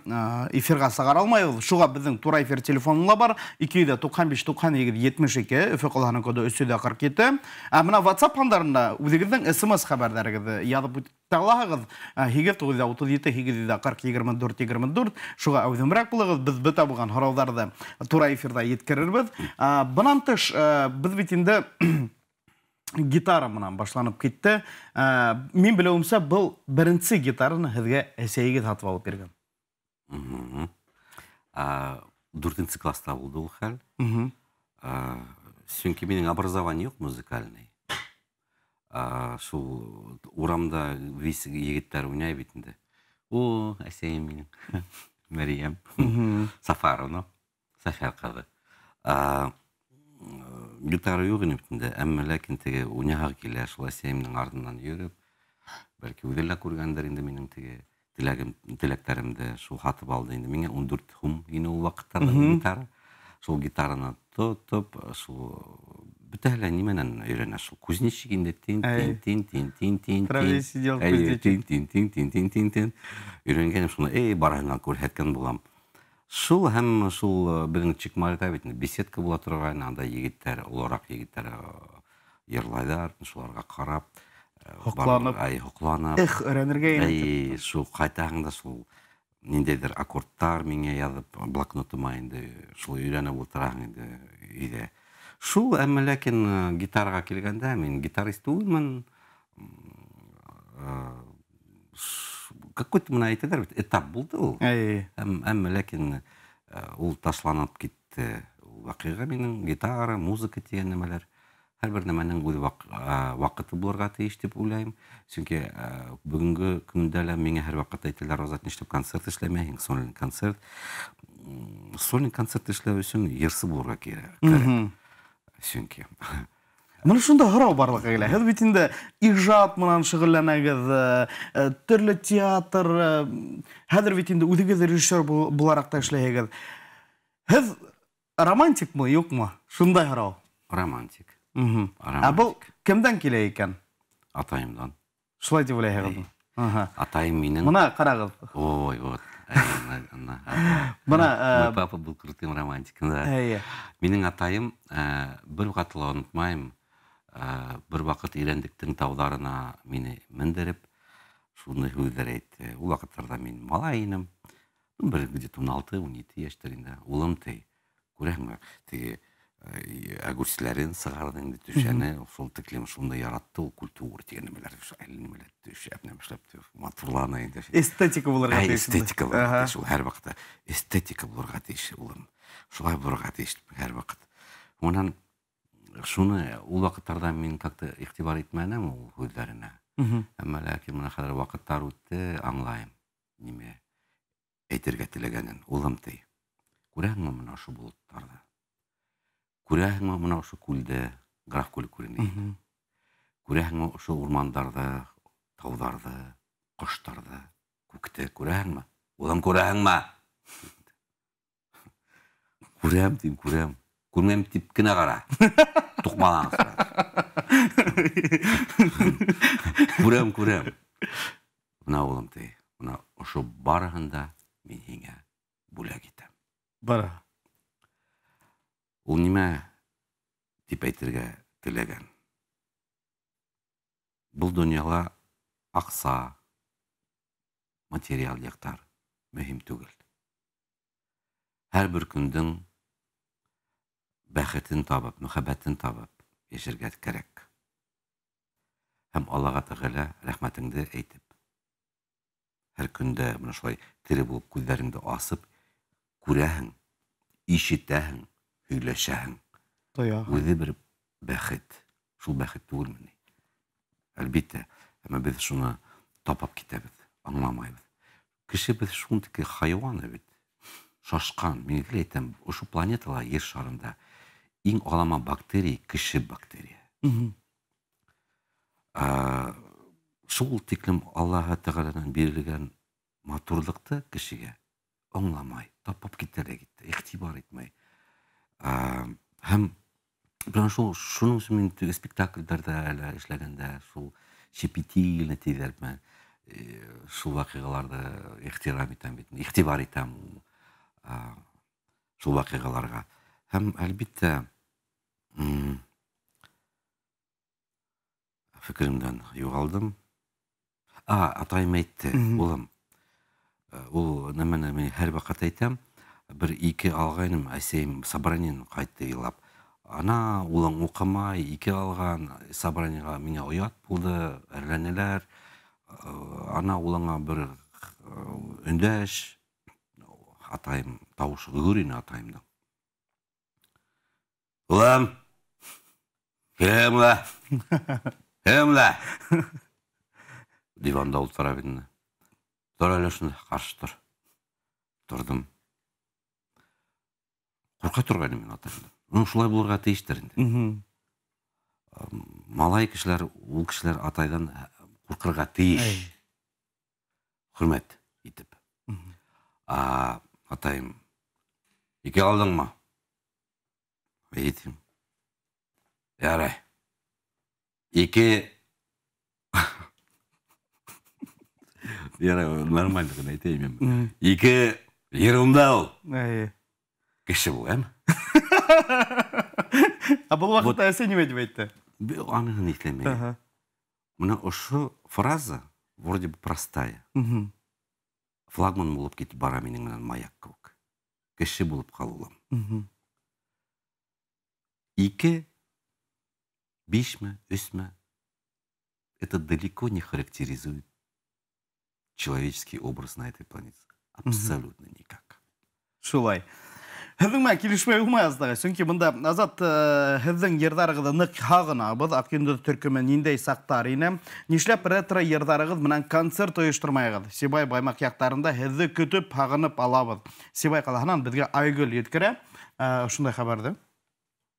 Speaker 1: эфирға сығара алмайбыҙ. Шуға беҙҙең тура эфир телефоны ла бар. Ике йөҙ ҙә туҡһан биш, туҡһан һигеҙ, етмеш ике, Өфө ҡалаһының коды өс йөҙ ҙә ҡырҡ ете. Ә бына WhatsApp һандарында үҙегеҙҙең SMS хәбәрҙәрегеҙҙе яҙып үтә алаһығыҙ. Һигеҙ туғыҙ йөҙ утыҙ ете, һигеҙ йөҙ ҙә ҡырҡ, егерме дүрт, егерме дүрт. Шуға әүҙемерәк булығыҙ. Беҙ бөтә булған һорауҙарҙы тура эфирҙа еткерербеҙ. Бынан тыш, беҙ бит инде гитара менән башланып китте. Мин белеүемсә, был беренсе гитараны һеҙгә әсәйегеҙ һатып алып биргән.
Speaker 2: Дүртенсе класста булды ул хәл. Сөнки минең образование юҡ музыкальный. Шул урамда вис егеттәр уйнай бит инде. О, әсәйем минең. Мәрйәм Сафаровна, Сафар ҡыҙы. Гитара юҡ ине бит инде, әммә ләкин теге уйнаһа килә, шул әсәйемдең артынан йөрөп, бәлки үҙе лә күргәндер инде минең теге теләгем, теләктәремде шул һатып алды инде. Миңә 14 һум ине ул ваҡыттарҙа гитара. Шул гитараны тотоп, шул бөтәһе лә нимәнән өйрәнә, шул кузнечик инде, тин тин тин тин тин тин
Speaker 1: Траве сидел кузнечик.
Speaker 2: Тин тин тин тин тин тин тин. Өйрәнгәнем шуны, эй, барыһына күрһәткән булам. Шул һәм шул беҙҙең Чикмарҙа бит инде беседка була торғайны, анда егеттәр, олораҡ егеттәр йырлайҙар, шуларға ҡарап,
Speaker 1: Һоҡланып.
Speaker 2: Ай, һоҡланып.
Speaker 1: Эх, өйрәнергә ине.
Speaker 2: Ай, шул ҡайтаһың да шул ниндәйҙер аккордтар миңә яҙып, блокнотыма инде шул өйрәнеп ултыраһың инде өйҙә. Шул, әммә ләкин гитараға килгәндә мин гитарист түгелмен. Какой-то мына әйтәләр бит, этап булды ул. Әммә ләкин ул ташланып китте. Ул ваҡиға минең гитара, музыка тигән нәмәләр. Һәр бер нәмәнең үҙ ваҡыты булырға тейеш тип уйлайым. Сөнки бөгөнгө көндә лә миңә һәр ваҡыт әйтәләр, Азат, нишләп концерт эшләмәйһең, сольный концерт. Сольный концерт эшләү өсөн йырсы булырға кәрәк. Сөнки
Speaker 1: Мына шунда һорау барлыҡҡа килә. Һеҙ бит инде ижад менән шөғөлләнәгеҙ, төрлө театр, хәҙер бит инде үҙегеҙ режиссер булараҡ та эшләйһегеҙ. Һеҙ романтикмы, юҡмы? Шундай һорау.
Speaker 2: Романтик.
Speaker 1: Ә был кемдән килә икән?
Speaker 2: Атайымдан.
Speaker 1: Шулай тип уйлайһығыҙмы?
Speaker 2: Атайым минең.
Speaker 1: Мына ҡарағыҙ.
Speaker 2: Ой, вот.
Speaker 1: Мына,
Speaker 2: Мой папа был крутым романтиком, да. Минең атайым, бер ваҡыт ла онотмайым, бер ваҡыт Ирәндектең тауҙарына мине мендереп, шундай һүҙҙәр әйтте. Ул ваҡыттарҙа мин малай инем. Бер где-то ун алты, ун ете йәштәр инде. Улым ти, күрәһеңме, теге огурцларын сығарҙы инде түшәне, шул тиклем шундай яратты ул культура тигән нәмәләр, шул әллә нәмәләр түшәп, нәмә эшләп, матурлана инде.
Speaker 1: Эстетика булырға
Speaker 2: Әй,
Speaker 1: тейеш инде.
Speaker 2: эстетика булырға тейеш ул һәр ваҡытта. Эстетика булырға тейеш, улым. Шулай булырға тейеш һәр ваҡыт. Унан шуны ул ваҡыттарҙа мин как-то иғтибар итмәнем ул һүҙҙәренә. Әммә ләкин мына хәҙер ваҡыттар үтте, аңлайым нимә әйтергә теләгәнен. Улым ти, күрәһеңме мына ошо болоттарҙы? Күрәһеңме мына ошо күлде, Граф күле күренә. Күрәһеңме ошо урмандарҙы, тауҙарҙы, ҡоштарҙы, күкте күрәһеңме? Улым, күрәһеңме? Күрәм тим, күрәм. Күрмәм тип кенә ҡара. Туҡмалаңыз. Күрәм, күрәм. Мына улым ти, мына ошо барыһын да мин һиңә бүләк итәм.
Speaker 1: Бара.
Speaker 2: Ул нимә тип әйтергә теләгән? Был донъяла аҡса, материал яҡтар мөһим түгел. Һәр бер көндөң бәхетен табып, мөхәббәтен табып йәшәргә кәрәк. Һәм Аллаға Тәғәлә рәхмәтеңде әйтеп, һәр көндә мына шулай тере булып күҙҙәреңде асып, күрәһең, ишетәһең, һөйләшәһең.
Speaker 1: Тояһың.
Speaker 2: Үҙе бер бәхет. Шул бәхет түгелме ни? Әлбиттә, әммә беҙ шуны тапап китәбеҙ, аңламайбыҙ. Кеше беҙ шундый хайуан бит. Шашҡан, мин гел әйтәм, ошо планетала, ер шарында иң алама бактерия кеше бактерия. Шул тиклем Аллаһы Тәғәләнән бирелгән матурлыҡты кешегә аңламай, тапап китә лә китте, иғтибар итмәй. Һәм бына шул, шуның өсөн мин теге спектаклдәрҙә әле эшләгәндә шул щепетильно тиҙәр, шул ваҡиғаларҙы ихтирам итәм бит, иғтибар итәм, шул ваҡиғаларға. Һәм әлбиттә, фекеремдән юғалдым. Атайым әйтте, улым, ул нәмәне мин һәр ваҡыт әйтәм, бер ике алғайным, әсәйем собраниен ҡайтты илап. Ана, улың уҡымай, ике алған, собраниеға миңә оят булды, әрләнеләр. Ана, улыңа бер өндәш, атайым, тауышы гөр ине атайымдың. Улым, киләм ла. Һемлә! Диванда ултыра бит инде. Тор әле шунда, ҡаршы тор. Торҙом. Ҡурҡа торғайным мин атайымдан. Ну, шулай булырға тейештер инде. Малай кешеләр, ул кешеләр атайҙан ҡурҡырға тейеш. Хөрмәт итеп. Атайым, ике алдыңмы? Әйтим. Ярай. Ике... Ярай, нормально ғына әйтәйем. Ике ерунда ул. Кеше бул, әме?
Speaker 1: Ә был ваҡытта әсәй нимә тип әйтте?
Speaker 2: Аныһын иҫләмәйем. Мына ошо фраза вроде бы простая. Флагман булып китеп бара минең менән маяк кеүек. Кеше булып ҡалыулым. Ике, бишме, өсмө, это далеко не характеризует человеческий образ на этой планете. Абсолютно никак.
Speaker 1: Шулай. Һеҙҙең менән килешмәй булмай Азат. Сөнки бында Азат һеҙҙең йырҙарығыҙҙы ныҡ һағынабыҙ. Аҡ йондоҙ төркөмө ниндәй саҡтар ине. Нишләп ретро йырҙарығыҙ менән концерт ойоштормайығыҙ? Сибай Баймаҡ яҡтарында һеҙҙе көтөп һағынып алабыҙ. Сибай ҡалаһынан беҙгә Айгөл еткерә шундай хәбәрҙе.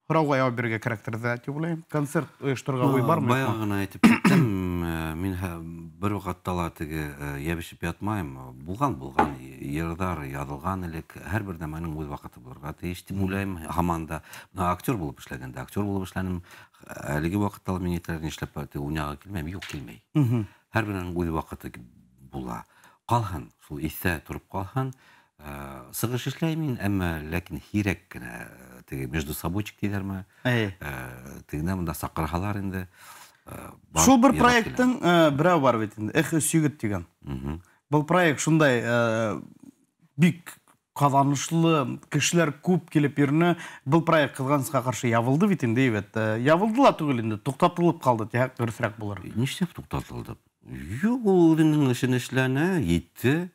Speaker 1: Һорауға яуап бирергә кәрәктер тип уйлайым. Концерт ойошторорға уй бармы?
Speaker 2: Бая ғына әйтеп киттем. Мин бер ваҡытта ла теге йәбешеп ятмайым. Булған йырҙар яҙылған элек. Һәр бер нәмәнең үҙ ваҡыты булырға тейеш тип уйлайым. Һаман да актер булып эшләгәндә, актер булып эшләнем. Әлеге ваҡытта ла мин әйтәләр, нишләп теге уйнағы килмәйем? Юҡ, килмәй. Һәр береһенең үҙ ваҡыты була. Ҡалһын, шул иҫтә тороп ҡалһын. Сығыш эшләйем мин, әммә ләкин һирәк кенә теге между собойчик тиҙәрме? Тегенә бында саҡырһалар инде.
Speaker 1: Шул бер проекттың берәү бар бит инде, Эх, өс егет тигән. Был проект шундай бик ҡаҙанышлы, кешеләр күп килеп йөрөнө. Был проект ҡыҙғанысҡа ҡаршы ябылды бит инде, бит. Ябылды ла түгел инде, туҡтатылып ҡалды тиһәк дөрөҫөрәк булыр.
Speaker 2: Нишләп туҡтатылды? Юҡ, ул үҙенең эшен эшләне, етте.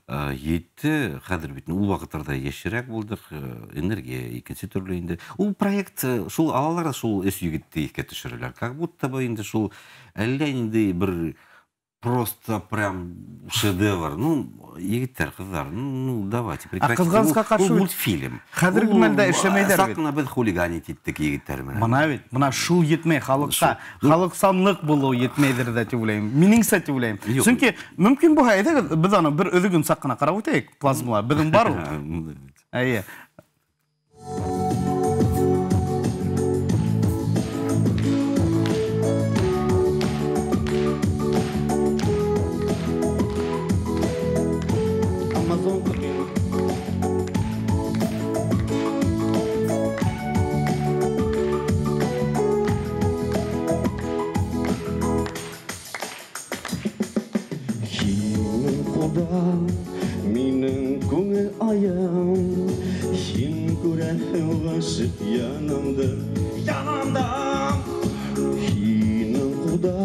Speaker 2: Етте, хәҙер бит ул ваҡыттарҙа йәшерәк булдыҡ, энергия икенсе төрлө инде. Ул проект шул алалар, шул өс егетте иҫкә төшөрәләр. Как будто бы инде шул әллә ниндәй бер просто прям шедевр. Ну, егеттәр, ҡыҙҙар, ну, давайте прекратите.
Speaker 1: Ҡыҙғанысҡа ҡаршы
Speaker 2: ул мультфильм.
Speaker 1: Хәҙерге мәлдә эшләмәйҙәр бит.
Speaker 2: Саҡ ҡына беҙ хулиганить иттек егеттәр менән.
Speaker 1: Бына бит, бына шул етмәй халыҡҡа. Халыҡсанлыҡ булыу етмәйҙер ҙә тип уйлайым. Минеңсә тип уйлайым. Сөнки мөмкин булһа, әйҙәгеҙ, беҙ аны бер өҙөгөн саҡ ҡына ҡарап үтәйек, плазмала. Беҙҙең бар ул. Эйе.
Speaker 10: Минең күңел айым, һин күрәһең ғашиҡ янымды, янымда. Һинең ҡулда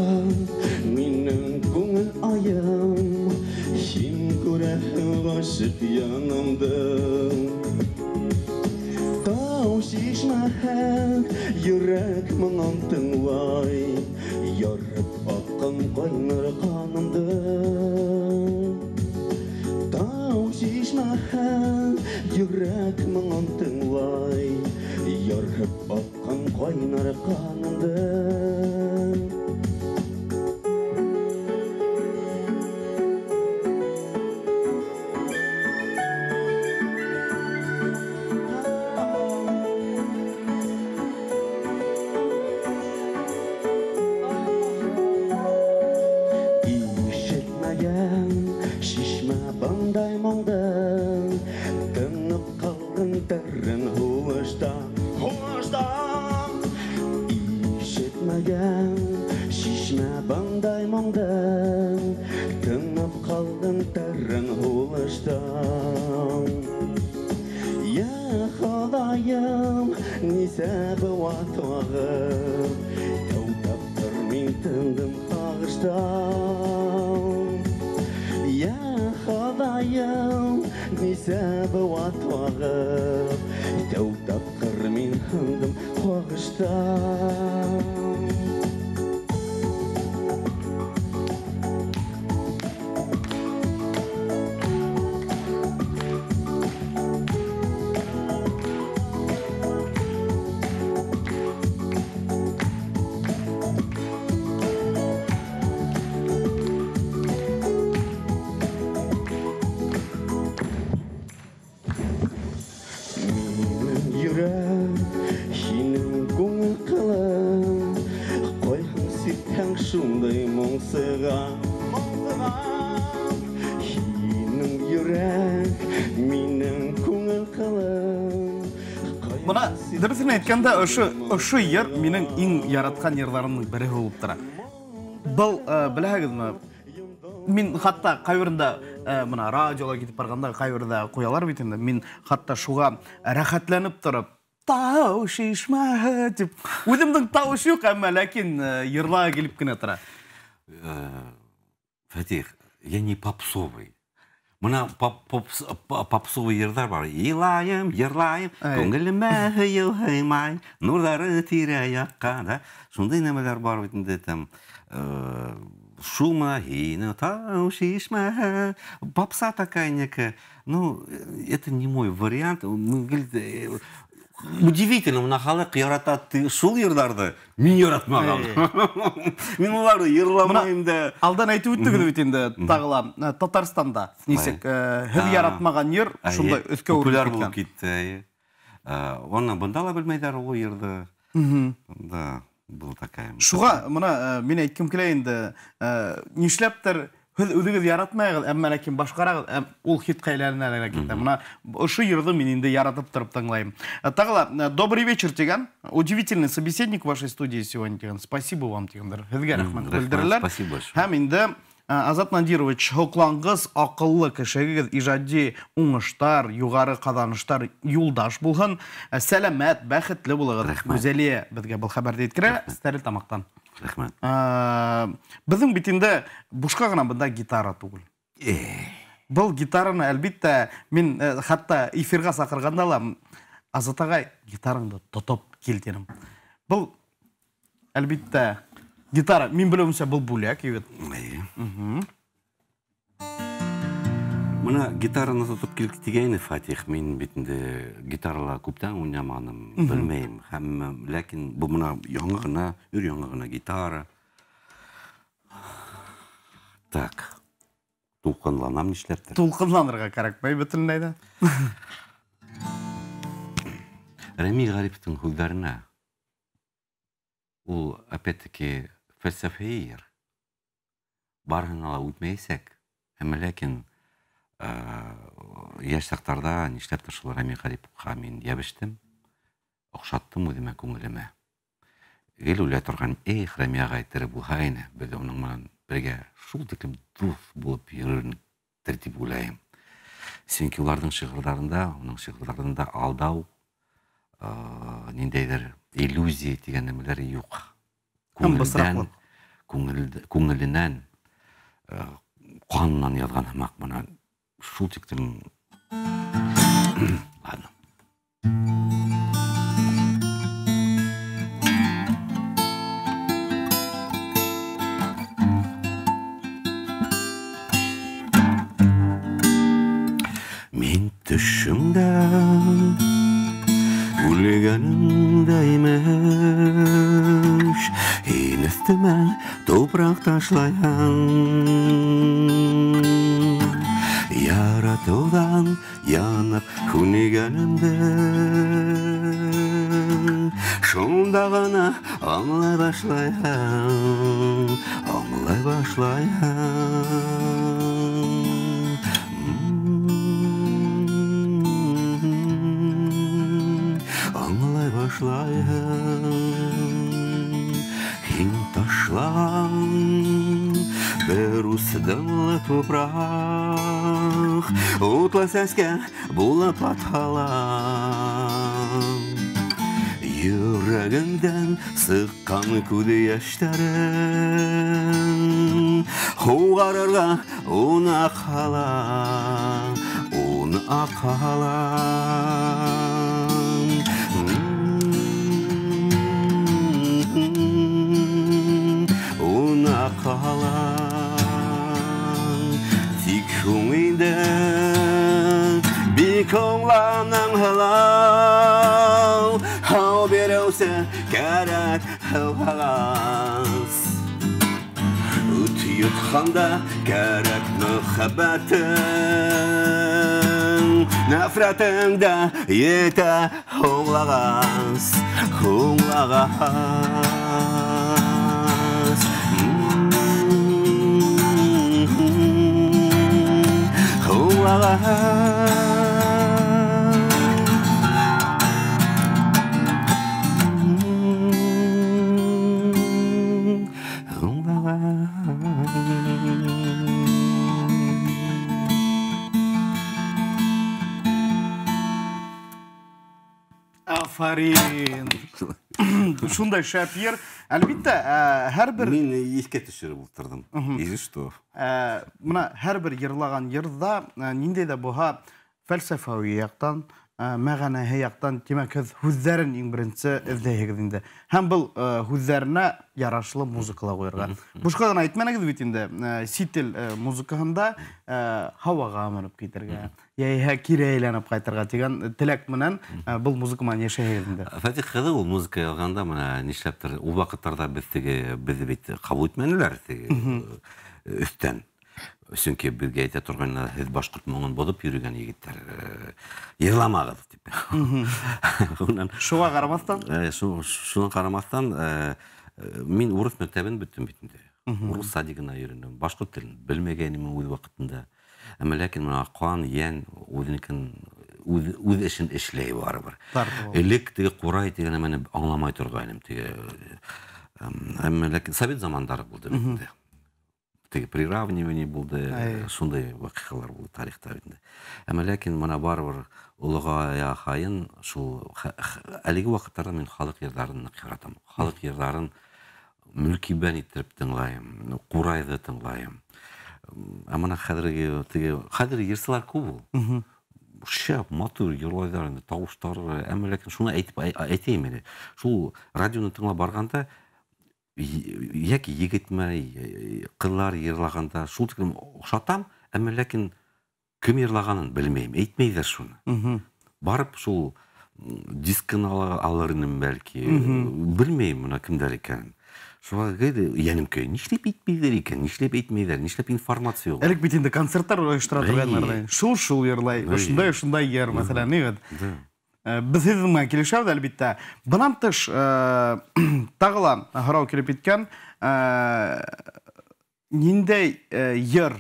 Speaker 10: минең күңел айым, һин күрәһең ғашиҡ янымды. Тау шишмәһе йөрәк моңон тыңлай, ярып аҡҡан ҡайнар ҡанымды. Тау шишмәһе йөрәк моңон тыңлай, ярып аҡҡан ҡайнар ҡанымды. Ишетмәгән шишмә бындай моңды, тынып ҡалдым тәрен һулышта, һулышта. Ишетмәгән шишмә бындай моңды, тынып ҡалдым тәрен һулышта. Йә Хоҙайым, нисә быуат ағып, тәү тапҡыр мин тындым һағыштан. Йә Хоҙайым, нисә быуат ағып, тәү тапҡыр мин тындым һағыштан. шундай моңсыға. Һинең йөрәк, минең күңел ҡылым.
Speaker 1: Бына дөрөҫөн әйткәндә, ошо йыр минең иң яратҡан йырҙарымдың береһе булып тора. Был, беләһегеҙме, мин хатта ҡайберендә, бына радиола китеп барғанда ҡайберҙә ҡуялар бит инде, мин хатта шуға рәхәтләнеп тороп, тау шишмәһе тип, үҙемдең тауыш юҡ, әммә ләкин йырлағы килеп кенә тора.
Speaker 2: Фатих, я не попсовый. Мына попсовый йырҙар бар. Илайым, йырлайым, күңелемә һыйыу һыймай, нурҙары тирә-яҡҡа, да? Шундай нәмәләр бар бит инде, там, шума, һине тау шишмәһе, попса такая некая. Ну, это не мой вариант. Удивительно, мына халыҡ ярата шул йырҙарҙы, мин яратмаған. Мин уларҙы йырламайым да.
Speaker 1: Алдан әйтеп үттегеҙ бит инде, тағы ла Татарстанда нисек, һеҙ яратмаған йыр шундай өҫкә үрелеп
Speaker 2: популяр булып китте. Уны бында ла белмәйҙәр ул йырҙы. Да, был такая.
Speaker 1: Шуға мына мин әйткем килә инде, нишләптер һеҙ үҙегеҙ яратмайығыҙ, әммә ләкин башҡарағыҙ, ул хитҡа әйләнә лә китә. Мына ошо йырҙы мин инде яратып тороп тыңлайым. Тағы ла, добрый вечер тигән, удивительный собеседник в вашей студии сегодня тигән. Спасибо вам тигәндәр. Һеҙгә рәхмәт белдерәләр.
Speaker 2: Спасибо большое.
Speaker 1: Һәм инде Азат Надирович, һоҡланғыс, аҡыллы кешегеҙ, ижади уңыштар, юғары ҡаҙаныштар юлдаш булһын, сәләмәт, бәхетле булығыҙ. Гүзәлиә беҙгә был хәбәрҙе еткерә, Стәрлетамаҡтан.
Speaker 2: Рәхмәт.
Speaker 1: Беҙҙең бит инде бушҡа ғына бында гитара түгел. Был гитараны, әлбиттә, мин хатта эфирға саҡырғанда ла, Азат ағай, гитараңды тотоп кил тинем. Был, әлбиттә, гитара, мин белеүемсә, был бүләк, егет.
Speaker 2: Мына гитараны тотоп кил тигәйне, Фатих, мин бит инде гитарала күптән уйнаманым, белмәйем. Һәм ләкин бу мына яңы ғына, өр яңы ғына гитара. Так, тулҡынланам нишләптер.
Speaker 1: Тулҡынланырға кәрәкмәй бөтөнләй ҙә.
Speaker 2: Рәмил Ғариповтың һүҙҙәренә ул, опять-таки, фәлсәфәи йыр. Барыһына ла үтмәйәсәк, әммә ләкин йәш саҡтарҙа нишләптер шул Рәмил Ғариповҡа мин йәбештем, оҡшаттым үҙемә, күңелемә. Гел уйлай торған, эх, Рәми ағай тере булһа ине, беҙ уның менән бергә шул тиклем дуҫ булып йөрөрнектер тип уйлайым. Сөнки уларҙың шиғырҙарында, уның шиғырҙарында алдау, ниндәйҙер иллюзия тигән нәмәләр юҡ. Күңеленән, ҡанынан яҙған һымаҡ бына шул тиклем. Ладно. Мин төшөмдә үлгәнемдә имеш, һин өҫтөмә тупраҡ ташлайһың. Яратыуҙан янып һүнгәнемде шунда ғына аңлай башлайһың, аңлай башлайһың. Аңлай башлайһың. Һин ташлаған бер ус дымлы тупраҡ утлы сәскә булып атһала. Йөрәгеңдән сыҡҡан күҙ йәштәрең һуғарырға уны ҡала, уны ҡала. Уны ҡала. Тик һуң инде бик һуңланың һылау, һау биреүсе кәрәк һыуһағас. Ут йотҡанда кәрәк мөхәббәтең, нәфрәтең дә етә һуңлағас, һуңлағас.
Speaker 1: Тыңлаған. Афарин. Шундай шәп йыр. Әлбиттә, һәр бер
Speaker 2: Мин иҫкә төшөрөп ултырҙым. Если что.
Speaker 1: Мына һәр бер йырлаған йырҙа ниндәй ҙә булһа фәлсәфәүи яҡтан, мәғәнәһе яҡтан, тимәк, һеҙ һүҙҙәрен иң беренсе эҙләйһегеҙ инде. Һәм был һүҙҙәренә ярашлы музыкала ҡуйырға. Бушҡа ғына әйтмәнегеҙ бит инде, сит ил музыкаһында һауаға менеп китергә, йәиһә кире әйләнеп ҡайтырға тигән теләк менән был музыка менән йәшәйһегеҙ инде.
Speaker 2: Фәтих ҡыҙы ул музыка яҙғанда мына нишләптер ул ваҡыттарҙа беҙ теге беҙҙе бит ҡабул итмәнеләр теге өҫтән. Сөнки беҙгә әйтә торғайны, һеҙ башҡорт моңон боҙоп йөрөгән егеттәр, йырламағыҙ тип. Унан
Speaker 1: Шуға ҡарамаҫтан?
Speaker 2: Шуға ҡарамаҫтан, мин урыҫ мәктәбен бөттөм бит инде. Урыҫ садигына йөрөнөм, башҡорт телен белмәгәйнем үҙ ваҡытында. Әммә ләкин мына ҡан, йән үҙенекен үҙ эшен эшләй барыбер. Элек теге ҡурай тигән нәмәне аңламай торғайным теге. Әммә ләкин совет замандары булды бит инде. Теге приравнивание булды, шундай ваҡиғалар булды тарихта бит инде. Әммә ләкин мына барыбер олоғая һайын шул әлеге ваҡыттарҙа мин халыҡ йырҙарын ныҡ яратам. Халыҡ йырҙарын мөлкибән иттереп тыңлайым, ҡурайҙы тыңлайым. Ә мына хәҙерге теге хәҙер йырсылар күп ул. Шәп, матур йырлайҙар инде, тауыштары, әммә ләкин шуны әйтеп әйтәйем әле. Шул радионы тыңлап барғанда йәки егетме, ҡыҙҙар йырлағанда шул тиклем оҡшатам, әммә ләкин кем йырлағанын белмәйем, әйтмәйҙәр шуны. Барып шул дискын алыр инем бәлки, белмәйем мына кемдәр икәнен. Шуға гел йәнем көй, нишләп әйтмәйҙәр икән, нишләп әйтмәйҙәр, нишләп информация юҡ.
Speaker 1: Элек бит инде концерттар ойоштора торғандар да. Шул-шул йырлай, ошондай-ошондай йыр, мәҫәлән, ни бит. Беҙ һеҙҙең менән килешәбеҙ, әлбиттә. Бынан тыш, тағы ла һорау килеп еткән, ниндәй йыр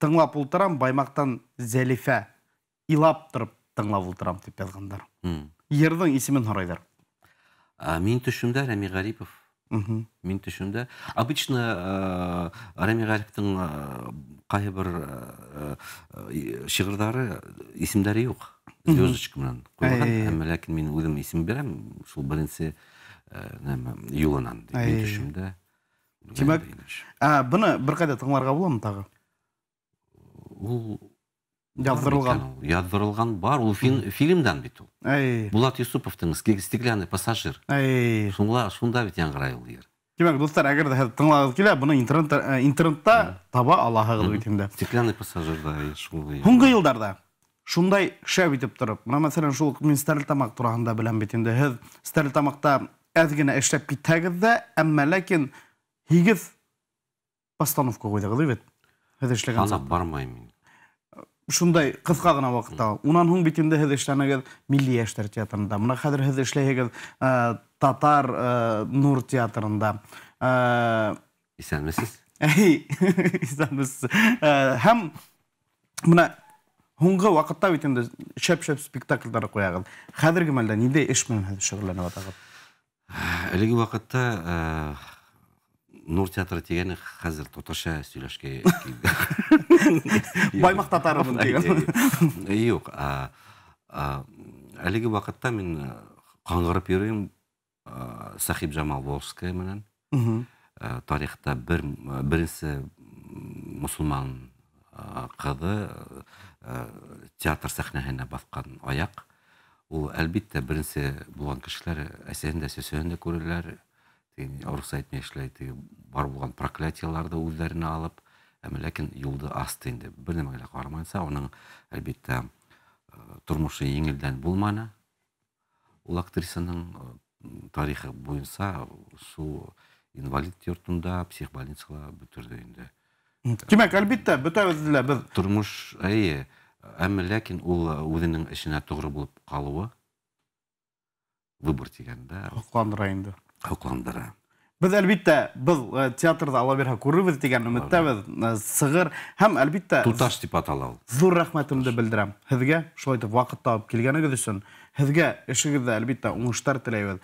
Speaker 1: тыңлап ултырам, Баймаҡтан Зәлифә илап тороп тыңлап ултырам тип яҙғандар. Йырҙың исемен һорайҙар.
Speaker 2: Мин төшөмдә Рәми Ғарипов. Мин төшөмдә. Обычно Рәми Ғариповтың ҡайһы бер шиғырҙары, исемдәре юҡ. Звездочка менән ҡуйылған. Әммә ләкин мин үҙем исем бирәм, шул беренсе нәмә, юлынан. Мин төшөмдә.
Speaker 1: Тимәк, быны бер ҡайҙа тыңларға буламы тағы?
Speaker 2: Ул
Speaker 1: Яҙҙырылған.
Speaker 2: Яҙҙырылған бар, ул фильмдан бит ул. Булат Юсуповтың Стеклянный пассажир. Шунда бит яңғырай ул йыр.
Speaker 1: Тимәк, дуҫтар, әгәр ҙә һеҙ тыңлағыҙ килә, быны интернетта таба алаһығыҙ бит инде.
Speaker 2: Стеклянный пассажир да, шул йыр.
Speaker 1: Һуңғы йылдарҙа шундай шәп итеп тороп, мына мәҫәлән, шул мин Стәрлетамаҡ тураһында беләм бит инде. Һеҙ Стәрлетамаҡта әҙ генә эшләп китһәгеҙ ҙә, әммә ләкин 8 постановка ҡуйҙығыҙ бит. Һеҙ эшләгән
Speaker 2: Ана бармайым мин.
Speaker 1: Шундай ҡыҫҡа ғына ваҡытта. Унан һуң бит инде һеҙ эшләнегеҙ Милли йәштәр театрында. Мына хәҙер һеҙ эшләйһегеҙ Татар Нур театрында.
Speaker 2: Иҫәнмесез?
Speaker 1: Әй, иҫәнмесез. Һәм мына һуңғы ваҡытта бит инде шәп-шәп спектакльдәр ҡуяғыҙ. Хәҙерге мәлдә ниндәй эш менән һеҙ шөғөлләнеп ятағыҙ?
Speaker 2: Әлеге ваҡытта Нур театры тигәне хәҙер татарса һөйләшкә килде.
Speaker 1: Баймаҡ татарымын тигән.
Speaker 2: Юҡ, әлеге ваҡытта мин ҡаңғырып йөрөйөм Сәхип Жамал Волжская менән. Тарихта беренсе мосолман ҡыҙы театр сәхнәһенә баҫҡан аяҡ. Ул әлбиттә беренсе булған кешеләр әсәһен дә, сәсәһен дә күрәләр. Теге урыҫса әйтмәй эшләй, теге бар булған проклятиеларҙы үҙҙәренә алып, әммә ләкин юлды асты инде. Бер нәмәгә лә ҡарамайынса, уның әлбиттә тормошо еңелдән булманы. Ул актрисаның тарихы буйынса шул инвалид йортонда, психбольницала бөтөрҙө инде.
Speaker 1: Тимәк, әлбиттә, бөтәбеҙ лә беҙ
Speaker 2: Тормош, эйе, әммә ләкин ул үҙенең эшенә тоғро булып ҡалыуы выбор тигәндә
Speaker 1: һоҡландыра инде.
Speaker 2: Һоҡландыра.
Speaker 1: Беҙ әлбиттә был театрҙа ала бирһә күрербеҙ тигән өмөттәбеҙ, сығыр һәм әлбиттә
Speaker 2: Туташ тип атала ул.
Speaker 1: Ҙур рәхмәтемде белдерәм һеҙгә, шулай итеп ваҡыт табып килгәнегеҙ өсөн. Һеҙгә эшегеҙҙә әлбиттә уңыштар теләйбеҙ.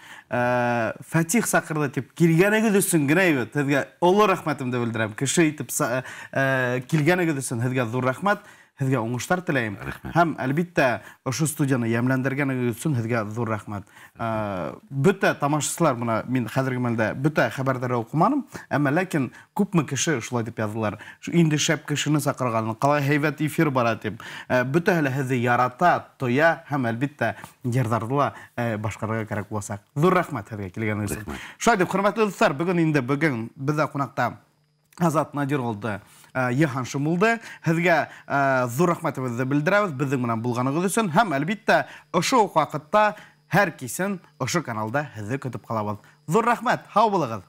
Speaker 1: Фәтих саҡырҙы тип килгәнегеҙ өсөн генә бит һеҙгә оло рәхмәтемде белдерәм. Кеше итеп килгәнегеҙ өсөн һеҙгә ҙур рәхмәт. Һеҙгә уңыштар теләйем. Һәм әлбиттә ошо студияны йәмләндергәнегеҙ өсөн һеҙгә ҙур рәхмәт. Бөтә тамашасылар, бына мин хәҙерге мәлдә бөтә хәбәрҙәрҙе уҡыманым, әммә ләкин күпме кеше шулай тип яҙҙылар. Инде шәп кешене саҡырған, ҡалай һәйбәт эфир бара тип. Бөтәһе лә һеҙҙе ярата, тоя һәм әлбиттә йырҙарҙы ла башҡарырға кәрәк буласаҡ. Ҙур рәхмәт һеҙгә килгәнегеҙ өсөн. Шулай тип, хөрмәтле дуҫтар, бөгөн инде бөгөн беҙҙә ҡунаҡта Азат Надир улы Йыһаншин булды. Һеҙгә ҙур рәхмәтебеҙҙе белдерәбеҙ беҙҙең менән булғанығыҙ өсөн. Һәм әлбиттә ошо уҡ ваҡытта һәр кисен ошо каналда һеҙҙе көтөп ҡалабыҙ. Ҙур рәхмәт, һау булығыҙ.